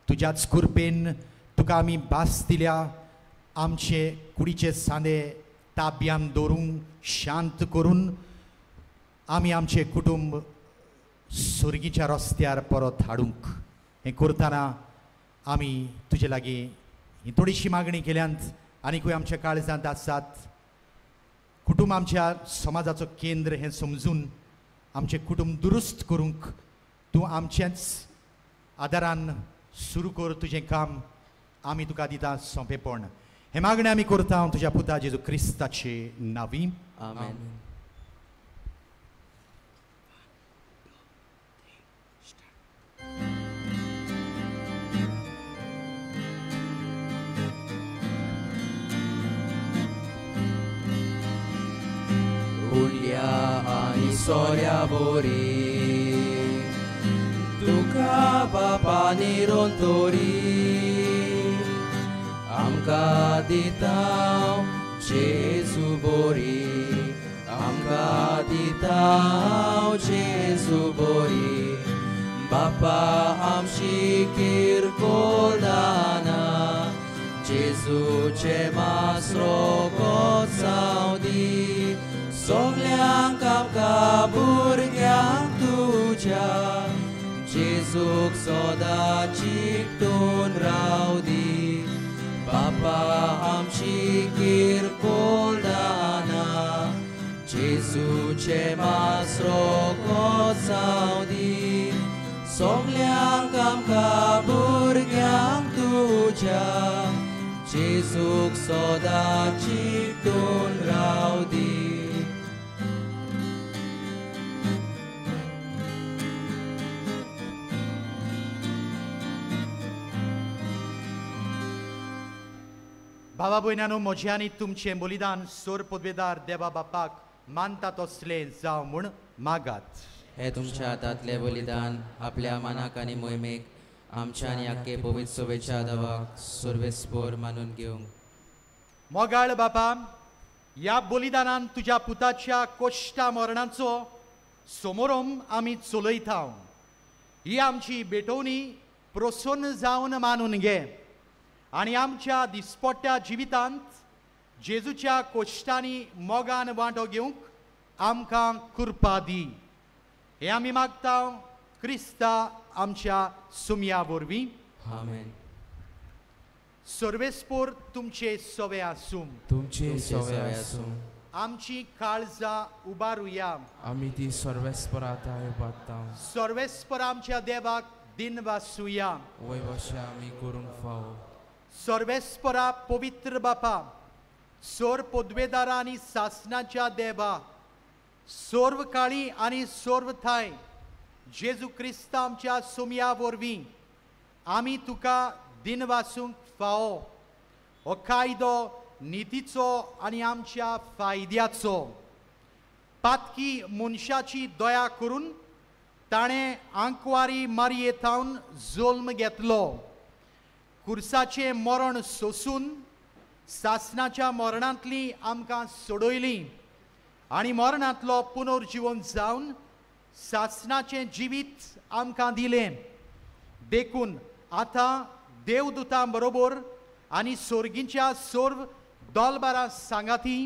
तुज्याच कृपेन. तुका आमी भास दिल्या आमचे कुडीचे सांदे ताब्यान दवरूंक, शांत करून आमी आमचें कुटुंब सुर्गीच्या रस्त्यार परत हाडूंक. हें करतना आमी तुजे लागीं ही थोडीशी मागणी केल्यांत आनीकूय आमच्या काळजांत आसात. कुटुंब आमच्या समाजाचो केंद्र हें समजून आमचें कुटुंब दुरुस्त करूंक तूं आमचेंच आदारान सुरू कर तुजें काम. आमी तुका दिता सोंपेपण. हें मागणें आमी करता तुज्या पुता जेजू क्रिस्ताचे नांवी. आमेन. उडल्या आनी सोऱ्या बोरी तुका बापा निरोन तोरी आमकां दिता जेजू बोरी, आमकां दिता जेजू बोरी. बापा आमची किरकोळ दाना जेजूचे मास रोगोत जावं दी. सगल्यांक आमकां भुरग्यांक तुज्या जेजूक सदां चिकटून रावं दी. बापा आमची किरकोळ दाना जेजूचे मास रोगोत जावं दी. सगल्यांक आमकां भुरग्यांक तुज्या जेजूक सदां चिकटून रावं दी. भावा भयणांनो, म्हजें आनी तुमचें बलिदान सोर पदवेदार देवा बापाक मानता तसलें जावं म्हूण मागात. हे तुमच्या हातांतलें बलिदान आपल्या मनाक आनी मोहिमेक आमच्या आनी आख्खे पवित्र सभेच्या देवाक सर्वेस्पोर मानून घेवंक. मोगाळ बापा, ह्या बलिदानान तुज्या पुताच्या कोश्टा मरणाचो समोरम आमी चलयता. ही आमची भेटवणी प्रसन्न जावन मानून घे आनी आमच्या दिसपट्ट्या जिवितांत जेजूच्या कोश्टांनी मोगान वांटो घेवंक आमकां कृपा दी. हें आमी मागता क्रिस्ता आमच्या सुमया वरवीं. आमेन. सर्वेस्पोर तुमचे सवे आसूं. तुमचे सवे आसूं. आमची काळजां उबारुया. आमी ती सर्वेस्पर आतां उबारता. सर्वेस्पर आमच्या देवाक दिनवासुया. वयवशे आमी करूंक फावो. सर्वेस्परा पवित्र बापा, सोर पदवेदारा आनी सासनाच्या देवा, सर्व काळी आनी सर्व थाय जेजू क्रिस्ता आमच्या सुमया वरवीं आमी तुका दिनवासूंक फावो. हो कायदो नितीचो आनी आमच्या फायद्याचो. पातकी मनशाची दया करून ताणें आंकवारी मारये थावन जल्म घेतलो. कुर्साचें मरण सोसून सासनाच्या मरणांतली आमकां सोडयली आनी मरणांतलो पुनर्जिवन जावन सासनाचें जिवीत आमकां दिलें. देखून आतां देवदूतां बरोबर आनी सोर्गींच्या सर्व दोलबारा सांगाती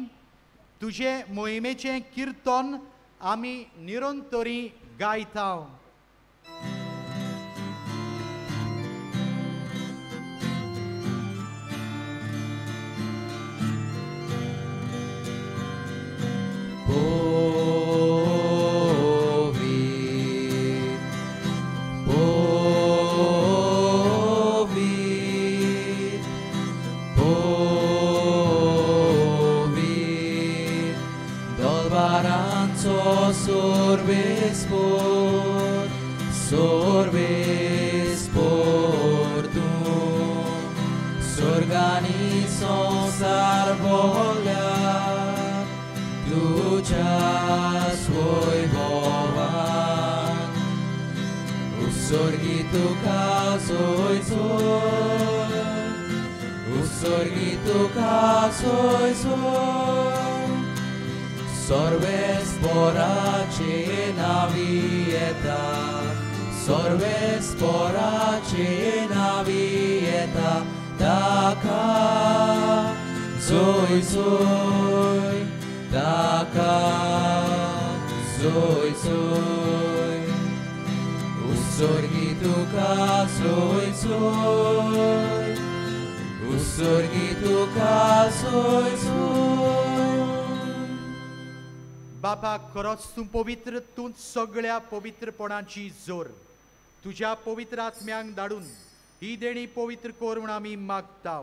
तुजे मोहिमेचें किर्तन आमी निरंतरी गायता. Sorves por tu sorgani संसार बोल्या तुझ्या स्वैभवान उत्सर्गी तुका सोय सोय उत्सर्गी तुका सोय सोय सर्वेस्पोराचे नावी येता, सर्वेस्पोराचे नावी येता, ताका जोय जोय, ताका जोय जोय, उत्सर्गी तुका जोय जोय, उत्सर्गी तुका जोय जोय. बापा खरोच तूं पवित्र, तूं सगळ्या पवित्रपणाची जोर. तुज्या पवित्र आत्म्यांक धाडून ही देणी पवित्र कर म्हूण आमी मागता.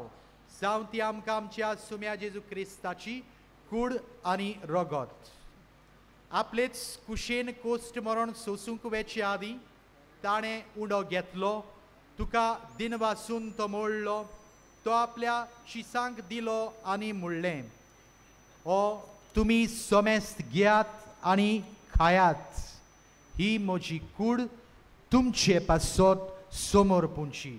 जावं ती आमकां आमच्या सुम्या जेजू क्रिस्ताची कूड आनी रगत. आपलेच कुशेन कोश्ट मरण सोसूंक वेचे आदीं ताणें उंडो घेतलो, तुका दिनवासून तो मोडलो, तो आपल्या शिसांक दिलो आनी म्हणलें, ओ तुमी सोमेस्त घेयात आनी खायात, ही म्हजी कूड तुमचे पासत समोर पुंची.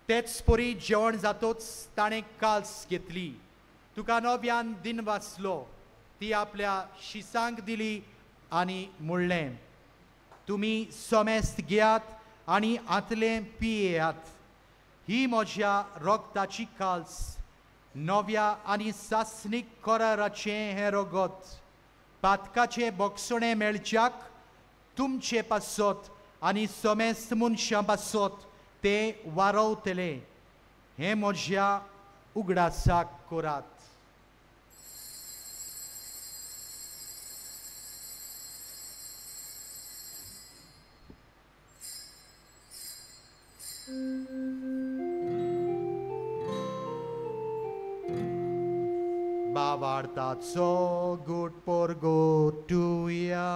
तेच परी जेवण जातोच ताणें काल्स घेतली, तुका नव्यान दिन वाचलो, ती आपल्या शिसांक दिली आनी म्हणलें, तुमी सोमेस्त घेयात आनी आतलें पियेयात, ही म्हज्या रगताची काल्स, नव्या आनी सासणीक कराराचें हें रगत, पातकाचें बोगसणें मेळच्याक तुमचे पासत आनी सोमेस्त मनशां पासत ते वारवतले, हें म्हज्या उगडासाक करात. बावार्थाचो गोट पोरगोटुया.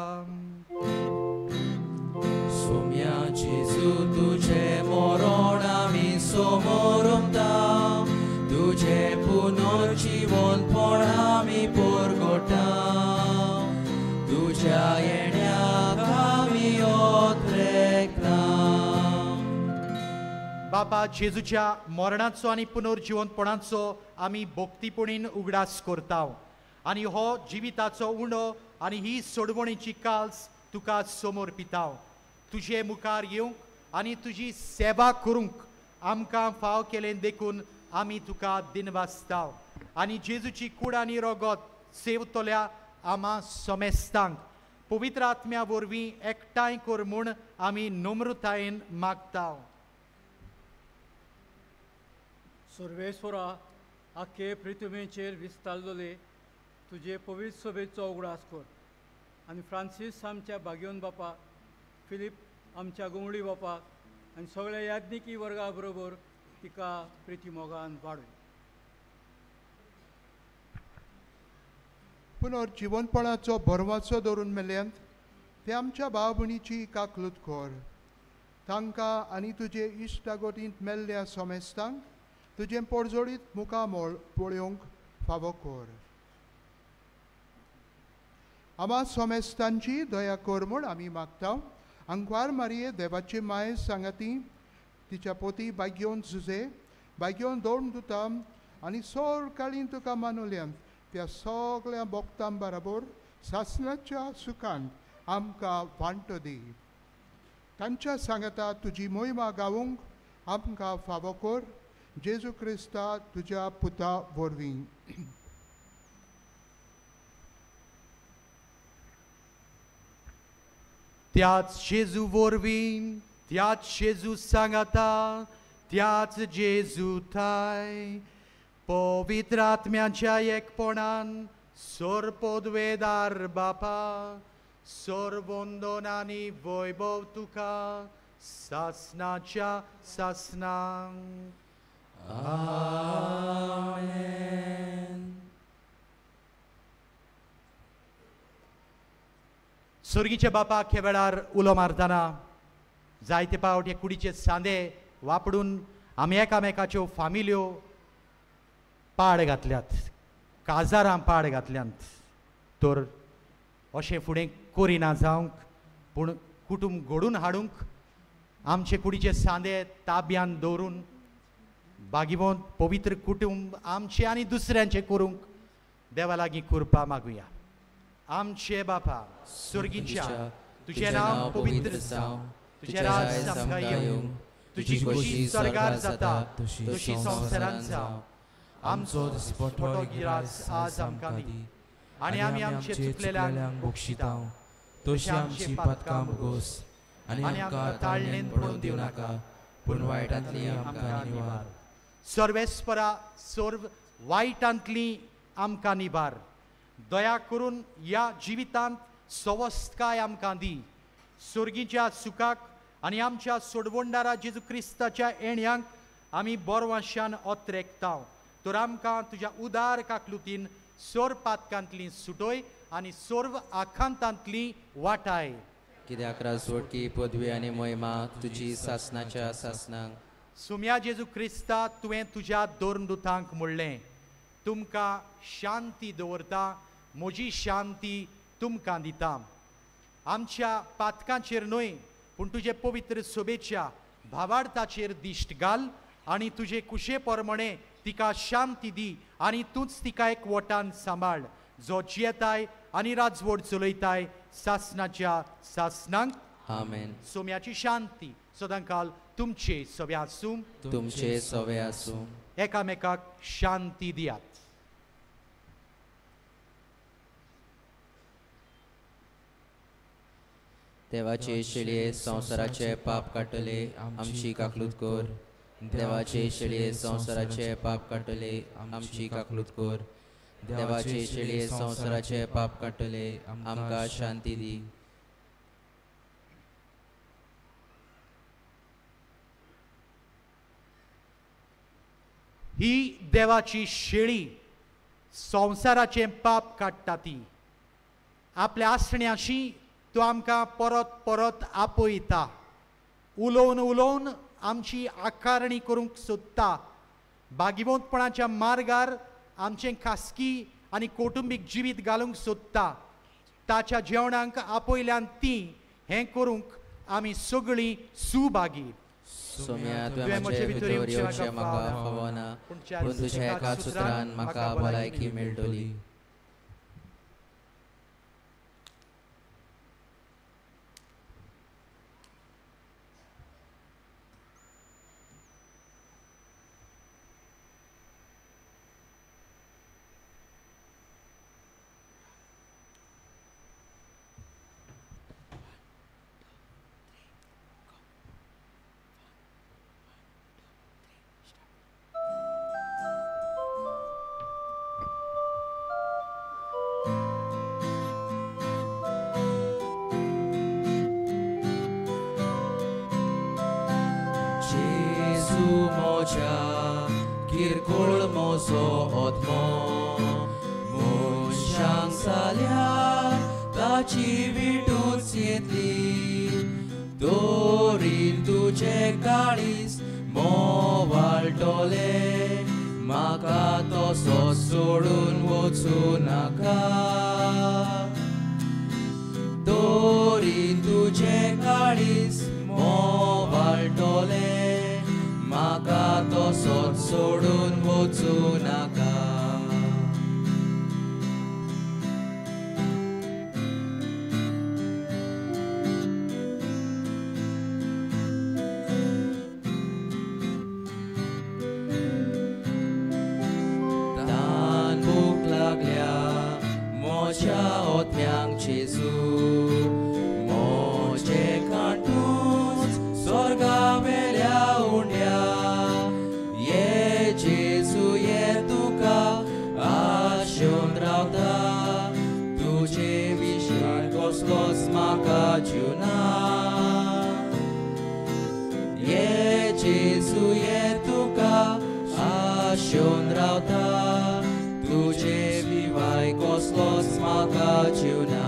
सोम्या जेजू तुझे मरण आमी समोरमता, तुझे पुनर्जीवनपण आमी पोरगोटा, तुझ्या येण्याक आमी ओत्रेकता. बापा जेजूच्या मरणाचो आनी पुनर्जीवनपणाचो आमी भक्तीपणीन उगडास करता आनी हो जिविताचो उंडो आनी ही सोडवणीची काल्स तुका समोर पिता. तुजे मुखार येवंक आनी तुजी सेवा करूंक आमकां फाव केलें देखून आमी तुका दिनवासता आनी जेजूची कूड आनी रगत सेवतल्या आमा समेस्तांक पवित्र आत्म्या वरवीं एकठांय कर म्हूण आमी नम्रतायेन मागता. सर्वेस्वरा, आख्खे पृथ्वीचेर विस्तारलेले तुजे पवित्र सभेचो उगडास कर आनी फ्रांसीस आमच्या भाग्योन बापा, फिलीप आमच्या गुंवळी बापा आनी सगळ्या याज्ञिकी वर्गा बरोबर तिका प्रिती मोगान वाडय. पुनर्जिवनपणाचो भरवाचो धरून मेल्यांत ते आमच्या भाव भयणीची काकलूत कर. तांकां आनी तुजे इश्टागोटींत मेल्ल्या समेस्तांक तुजें पोरजोडीत मुखामळ पळोवंक फावो कर. आमा समेस्तांची दया कर म्हूण आमी मागता. आंकवार मारये देवाची माय सांगाती, तिच्या पोती बागयोन जुजे बागयोन दोन दुता आनी सोर काळीन तुका मानुल्यांत त्या सगळ्या भक्तां बराबर सासणाच्या सुखान आमकां वांटो दी. तांच्या सांगाता तुजी मोहिमा गावूंक आमकां फावो कर, जेजू क्रिस्ता तुज्या पुता वरवीं. त्याच जेजू वरवीं, त्याच जेजू सांगाता, त्याच जेजू थाय पवित्र आत्म्याच्या एकपणान सोरपोदवेदार बापा, सोरवंदन आनी वैभव तुका सासणाच्या सासणांक. आमेन. सोर्गीच्या बापाक ह्या वेळार उलो मारतना जायते पावट हे कुडीचे सांदे वापरून आमी एकामेकाच्यो फामिल्यो पाड घातल्यात, काजारां पाड घातल्यात. तर अशें फुडें करिना जावंक पूण कुटुंब घडून हाडूंक आमचे कुडीचे सांदे ताब्यान दवरून बागीवंत पवित्र कुटुंब आमचें आनी दुसऱ्यांचें करूंक देवा लागीं कृपा मागुया. आमचे बापा स्वर्गीच्या, तुजें नांव पवित्र जावं, तुजें राज आमकां येवं, तुजी खोशी स्वर्गार जाता तशी संवसारांत जावं. आमचो दिसपट्टो गिरास आज आमकां दी आनी आमी आमचे चुकलेल्यांक बक्षिता तशी आमची पातकां भोगोस आनी आमकां ताळणेन पडून दिवं नाका, पूण वायटांतली आमकां निवार. सर्वेस्परा सर्व वायटांतली आमकां निवार. दया करून ह्या जिवितांत सवस्तकाय आमकां दी. स्वर्गीच्या सुखाक आनी आमच्या सोडवणदारा जेजू क्रिस्ताच्या येण्यांक आमी बोरवाशान ओत्रेकता. तर आमकां तुज्या उदार काकलुतीन सर्व पातकांतली सुटोय आनी सर्व आखांतांतली वाटाय. कित्याक राजवटकी पदवी आनी महिमा तुजी सासनाच्या सासनाक. सुम्या जेजू क्रिस्ता, तुवें तुज्या दोरदुतांक म्हणलें, तुमकां शांती दवरता, म्हजी शांती तुमकां दिता. आमच्या पातकांचेर न्हय पूण तुजे पवित्र सोबेच्या भावार्थाचेर दिश्ट घाल आनी तुजे कुशे प्रमाणे तिका शांती दी आनी तूंच तिका एक वटान सांबाळ, जो जियेताय आनी राजवट चलयताय सासनाच्या सासनांक. आमेन. सोम्याची शांती सदांकाल तुमचे सवे आसूं, तुमचे सवे आसूं. एकामेकाक शांती दियात. देवाचे शेळये संवसाराचे पाप काडटले आमची काकलूत कर. देवाचे शेळये संवसाराचे पाप काडटले आमची काकलूत कर. देवाचे शेळये संवसाराचे पाप काडटले आमकां शांती दी. ही देवाची शेळी संवसाराचें पाप काडटा. ती आपल्या आसण्याशी तो आमकां परत परत आपयता, उलोवन उलोवन आमची आकारणी करूंक सोदता. बागिवंतपणाच्या मार्गार आमचें खासगी आनी कौटुंबीक जिवीत घालूंक सोदता. ताच्या जेवणांक आपयल्यान ती हें करूंक आमी सगळीं सुभागी. सोम्या, तुवें म्हजे भितर येवचें म्हाका फावना, पूण तुज्या एका सुत्रान म्हाका भलायकी मेळटली. किरकोळ मोजो आत्मो मनशांक जाल्यार ताची विटूच येतली, तरी तुजें काळीज मोवाळटलें, म्हाका तसो सोडून वचूं नाका. तरी तुजें काळीज मोवाळटलें, म्हाका तसोच सोडून वचूं नाका. तान भूक लागल्या म्हज्या ओत्म्यांक जेजू, म्हजे कांटूच स्वर्गावेल्या उंड्या. ये जेजू ये तुका आशेवन रावता, तुजे विशीं कसलोच म्हाका जीव ना. ये जेजू ये तुका आशेवन रावता, तुजे विवाय कसलोच म्हाका जीव ना.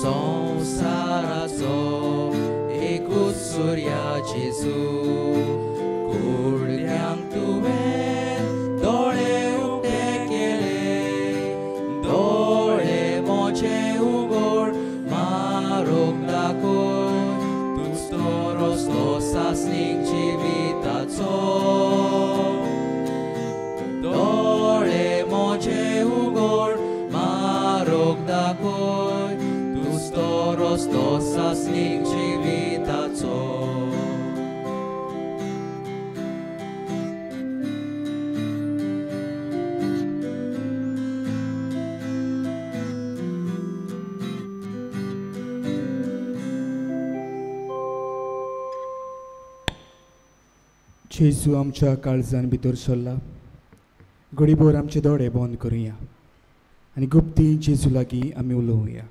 संवसाराचो एकूच सुर्या जेजू कुडल्यांक तुवें दोळे उक्ते केले दोळे म्हजे उगड मारूंक दाखय तूंच तो रस्तो सासणीक जिविताचो दोळे म्हजे उगड मारूंक दाखय तूंच तो रस्तो सासणीक जिविताचो. जेजू आमच्या काळजान भितर सरला. घडीभर आमचे दोळे बंद करुया आनी गुप्ती जेजू लागीं आमी उलोवया.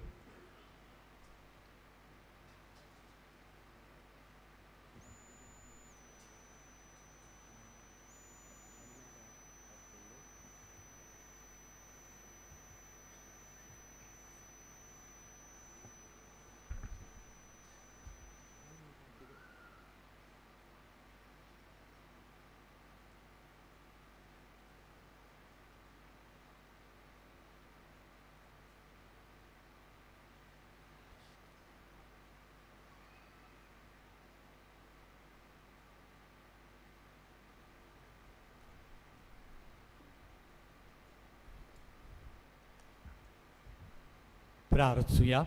प्रार्थुया.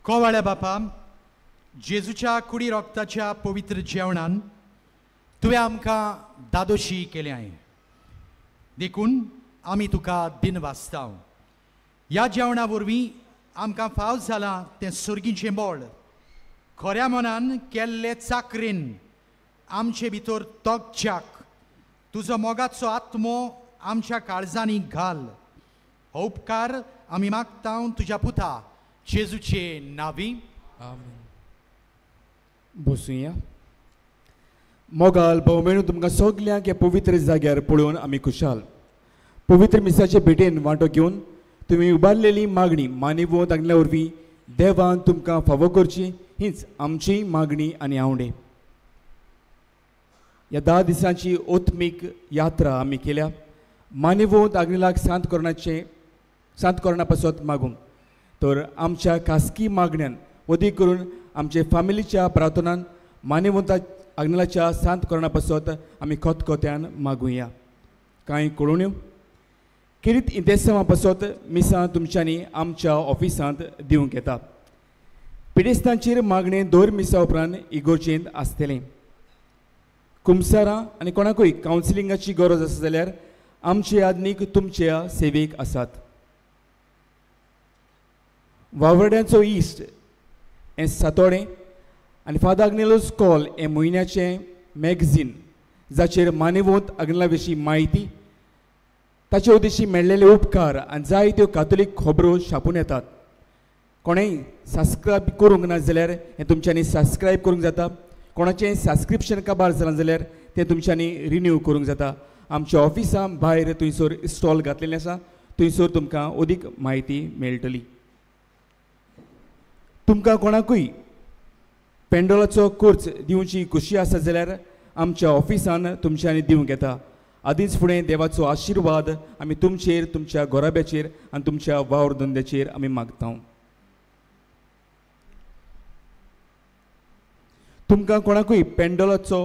कोवाळ्या बापा, जेजूच्या कुडी रोगताच्या पवित्र जेवणान तुवें आमकां दादोशी केलें, देखून आमी तुका दिनवासता. ह्या जेवणा वरवीं आमकां फाव जालां तें सर्गीचें बळ खऱ्या मनान केल्ले चाकरेन आमचे भितर तोगच्याक तुजो मोगाचो आत्मो आमच्या काळजांनी घाल. हो उपकार आमी मागता तुज्या पुता जेजूचे नावी. आमेन. बसुया. मोगाल भाव मेळून तुमकां सगल्यांक ह्या पवित्र जाग्यार पळोवन आमी खुशाल. पवित्र मिसाचे भेटेन वांटो घेवन तुमी उबारलेली मागणी मानिवो तांगल्या वरवीं देवान तुमकां फावो करची हीच आमची मागणी आनी आवडे. ह्या 10 दिसांची ओत्मीक यात्रा आमी केल्या. मानिवोंत आग्नेलाक सांत कोरणा पासत मागूंक तर आमच्या खासगी मागण्यान वदीक करून आमचे फामिलीच्या प्रार्थनान मानिवंता आग्नेलाच्या सांत कोरणा पासत आमी खतखत्यान मागुया. कांय कळोवण्यो खेरीत इंतेसांवा पासत मिसां तुमच्यांनी आमच्या ऑफिसांत दिवंक येता. पिडेस्तांचेर मागणें दर मिसा उपरांत इगोर्जेंत आसतलें. कुमसारां आनी कोणाकूय कावन्सिलिंगाची गरज आसा जाल्यार आमचे आदनीक तुमच्या सेवेक आसात. वावड्यांचो इश्ट हें सातोडें आनी फादर आग्नेलोस कॉल हें म्हयन्याचें मॅगझीन जाचेर मानेवोंत आग्नेला विशीं म्हायती, ताचे उद्देशी मेळ्ळेले उपकार आनी जायत्यो कातोलीक खबरो छापून येतात. कोणेंय सबस्क्रायब करूंक ना जाल्यार हें तुमच्यांनी सबस्क्रायब करूंक जाता. कोणाचें सबस्क्रिप्शन काबार जालां जाल्यार तें तुमच्यांनी रिन्यू करूंक जाता. आमच्या ऑफिसा भायर थंयसर स्टॉल घातलेलें आसा, थंयसर तुमकां अदीक म्हायती मेळटली. तुमकां कोणाकूय पेंडोलाचो कोर्स दिवची खुशी आसा जाल्यार आमच्या ऑफिसान तुमच्यांनी दिवंक येता. आदींच फुडें देवाचो आशिर्वाद आमी तुमचेर, तुमच्या घराब्याचेर आनी तुमच्या वावर धंद्याचेर आमी मागता. तुमकां कोणाकूय पेंडोलाचो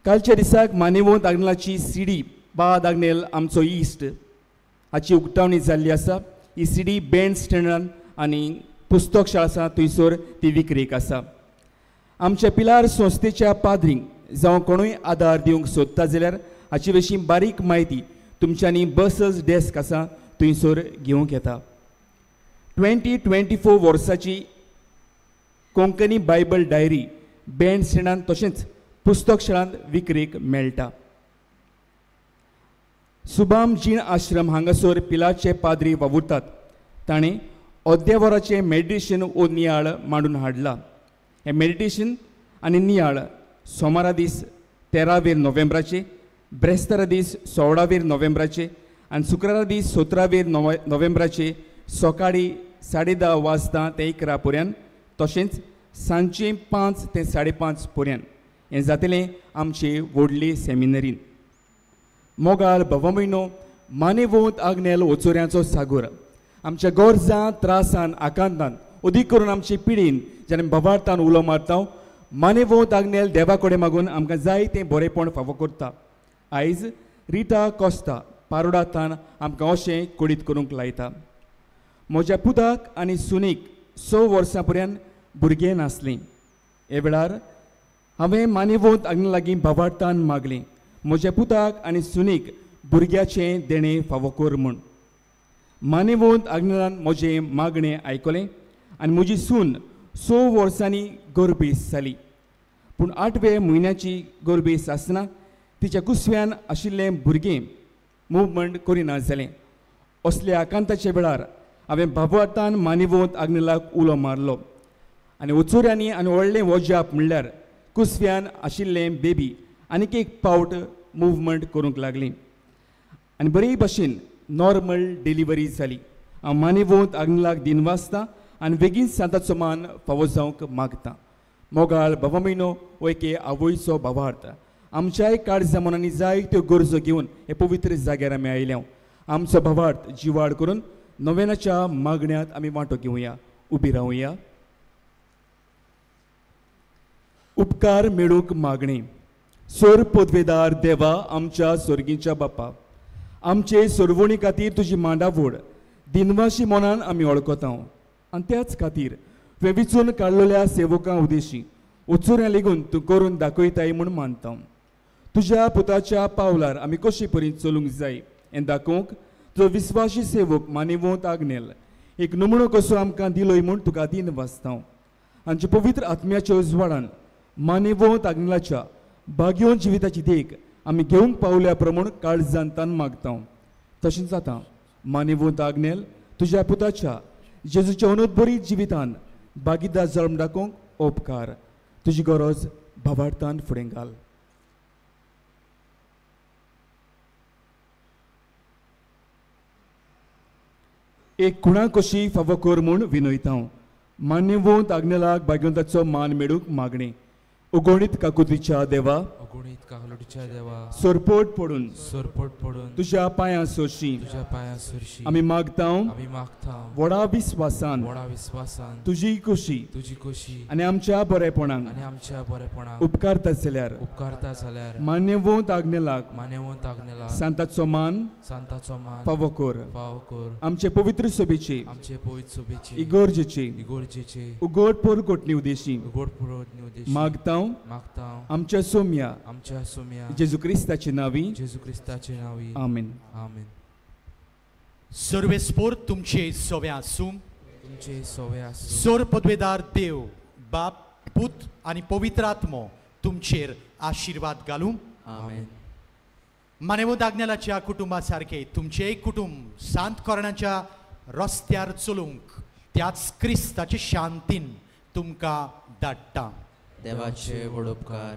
कालच्या दिसाक मानेवंत आग्नेलाची सीडी बाद आग्नेल आमचो इश्ट हाची उक्तावणी जाल्ली आसा. ही सीडी बँड स्टँडान आनी पुस्तक शाळा आसा थंयसर ती विक्रेक आसा. आमच्या पिलार संस्थेच्या पाद्रींक जावं कोणूय आदार दिवंक सोदता जाल्यार हाचे विशीं बारीक म्हायती तुमच्यांनी बसस डेस्क आसा थंयसर घेवंक येता. 2024 वर्साची कोंकणी बायबल डायरी बँड स्टँडान तशेंच पुस्तक शाळांत विक्रेक मेळटा. सुबाम जीण आश्रम हांगासर पिलाचे पाद्री वावुरतात. ताणें अद्यावराचें मेडिटेशन ओ नियाळ मांडून हाडला. हें मेडिटेशन आनी नियाळ सोमारा दीस 13 नोव्हेंबराचे ब्रेस्तारा दीस 16 नोव्हेंबराचे आनी शुक्रारा दीस 17 नोव्हेंबराचे सकाळीं 10:30 वाजता ते 11 पर्यंत, तशेंच सांजचे 5 ते 5:30 पर्यंत. हें जातलें आमचे व्हडले सेमिनरीन. मोगाळ बाबा म्हयनो मानेवोत आग्नेल ओचोऱ्यांचो सागोर आमच्या गरजां त्रासान आकांतान अदीक करून आमचे पिडीन जेन्ना भवार्थान उलो मारता मानेवोत आग्नेल देवा कडेन मागून आमकां जाय तें बरेंपण फावो करता. आयज रिटा कोस्ता पारोडातान आमकां अशें कळीत करूंक लायता. म्हज्या पुताक आनी सुनीक 6 वर्सां पर्यंत भुरगें नासलीं. हे वेळार हांवें मानेवोत आग्नेला लागीं भवार्थान मागलें म्हज्या पुताक आनी सुनीक भुरग्याचें देणें फावो कर म्हूण. मानेवोत आग्नेलान म्हजें मागणें आयकलें आनी म्हजी सून 6 वर्सांनी गर्भेस जाली. पूण 8व्या म्हयन्याची गर्भेस आसतना तिच्या कुसव्यान आशिल्लें भुरगें मुवमेंट करिना जालें. असल्या आकांताच्या वेळार हांवें भावार्थान मानेवोत आग्नेलाक उलो मारलो आनी ओचोऱ्यांनी आनी व्हडलें वजाप म्हणल्यार कुसव्यान आशिल्लें बेबी आनीक एक पावट मुवमेंट करूंक लागली आनी बरे भशेन नॉर्मल डिलिव्हरी जाली. हांव मानेवोत आग्नेलाक दिनवासता आनी बेगीन सांताचो मान फावो जावंक मागता. मोगाळ बाबा म्हयनो हो एके आवयचो भावार्थ आमच्याय काळजा मनांनी जायत्यो गरजो घेवन हे पवित्र जाग्यार आमी आयल्या. आमचो भावार्थ जिवाड करून नोवेनाच्या मागण्यांत आमी वांटो घेवया. उबी रावया. उपकार मेळूंक मागणी. सोर पदवेदार देवा आमच्या सोर्गीच्या बापा, आमचे सोरवणी खातीर तुजी मांडावड दिनवाशी मनान आमी वळखता आनी त्याच खातीर तुवें विचून काडलेल्या सेवकां उदेशी ओचुऱ्यां लेगून तूं करून दाखयताय म्हूण मानता. तुज्या पुताच्या पावलार आमी कशे परी चलूंक जाय हें दाखोवंक तुजो विस्वाशी सेवक मानेवोत आग्नेल एक नमुनो कसो आमकां दिलोय म्हूण तुका दिन वाचता. आमच्या पवित्र आत्म्याच्या उजवाडान मानेवोत आग्नेलाच्या भाग्योन जिविताची देख आमी घेवंक पावल्या प्रमाण काळजान तान मागता. तशेंच जाता मानेवोत आग्नेल तुज्या पुताच्या जेजूच्या अनुद्भरीत जिवितान भागीदार जल्म दाखोवंक उपकार. तुजी गरज भावार्थान फुडें घाल. एक खुणा कशी फावो कर म्हूण विनयता. मान्यवंत आग्नेलाक भाग्यवंताचो मान मेळूंक मागणी. उगणीत काकुतीच्या देवा, अगणीत काकुतीच्या देवा, सरपट पडून, सरपट पडून तुज्या पांयां सोरशी, तुज्या पांयां सोरशी आमी मागता, आमी मागता व्हडा विस्वासान, व्हडा विस्वासान तुजी खोशी, तुजी खोशी आनी आमच्या बरेपणाक, आनी आमच्या बरेपणाक उपकारता जाल्यार, उपकारता जाल्यार मान्यवंत आग्नेलाक, मान्यवंत आग्नेलाक सांताचो मान, सांताचो मान फावो कर, फावो कर. आमचे पवित्र सभेची, आमचे पवित्र सभेची इगोर्जेची, इगोर्जेची उगड पोरगोटणी उदेशी, उगड पोरगोटणी उदेशी मागता, मागता आमच्या सोम्या, आमच्या सोम्या जेजू क्रिस्ताचे नावी, जेजू क्रिस्ताचे नावी. आमेन. आमेन. सर्वेस्पोर तुमचे सोवे आसूं, तुमचे सोवे आसूं. सोर पदवेदार देव बाप पूत आनी पवित्र आत्मो तुमचेर आशिर्वाद घालूं. आमेन. मानेवंत आग्नेलाच्या कुटुंबा सारके तुमचेय कुटुंब सांत कोरणाच्या रस्त्यार चलूंक त्याच क्रिस्ताचे शांतीन तुमकां धाडटा. देवाचे व्हड उपकार.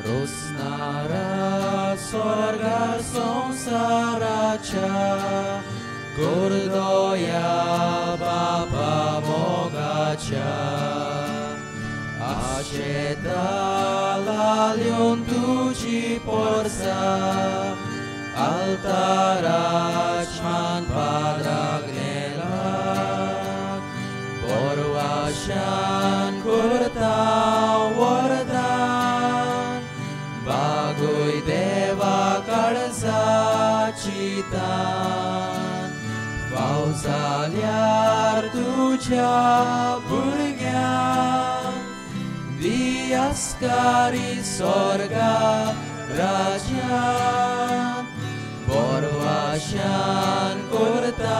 रोसनारा स्वर्गा संसाराच्या गोरदोया बापा मोगाच्या आशेता लाल्योन तुजी Porsa altarach man padragnelak borwashan kurta wardan bagoy deva kalsachitan पावसाल्यार तुझ्या भुरग्यां दियास्कारी स्वर्गा राज्यां बोरवाशान करता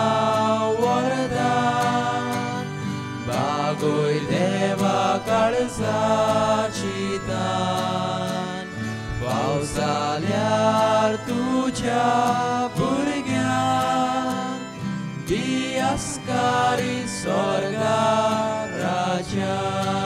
वरदान बागोय देवा काळजाची तान पावसाल्यार तुझ्या भुरग्यां दियास्कारी इतिहासकारी स्वर्गा राज्या.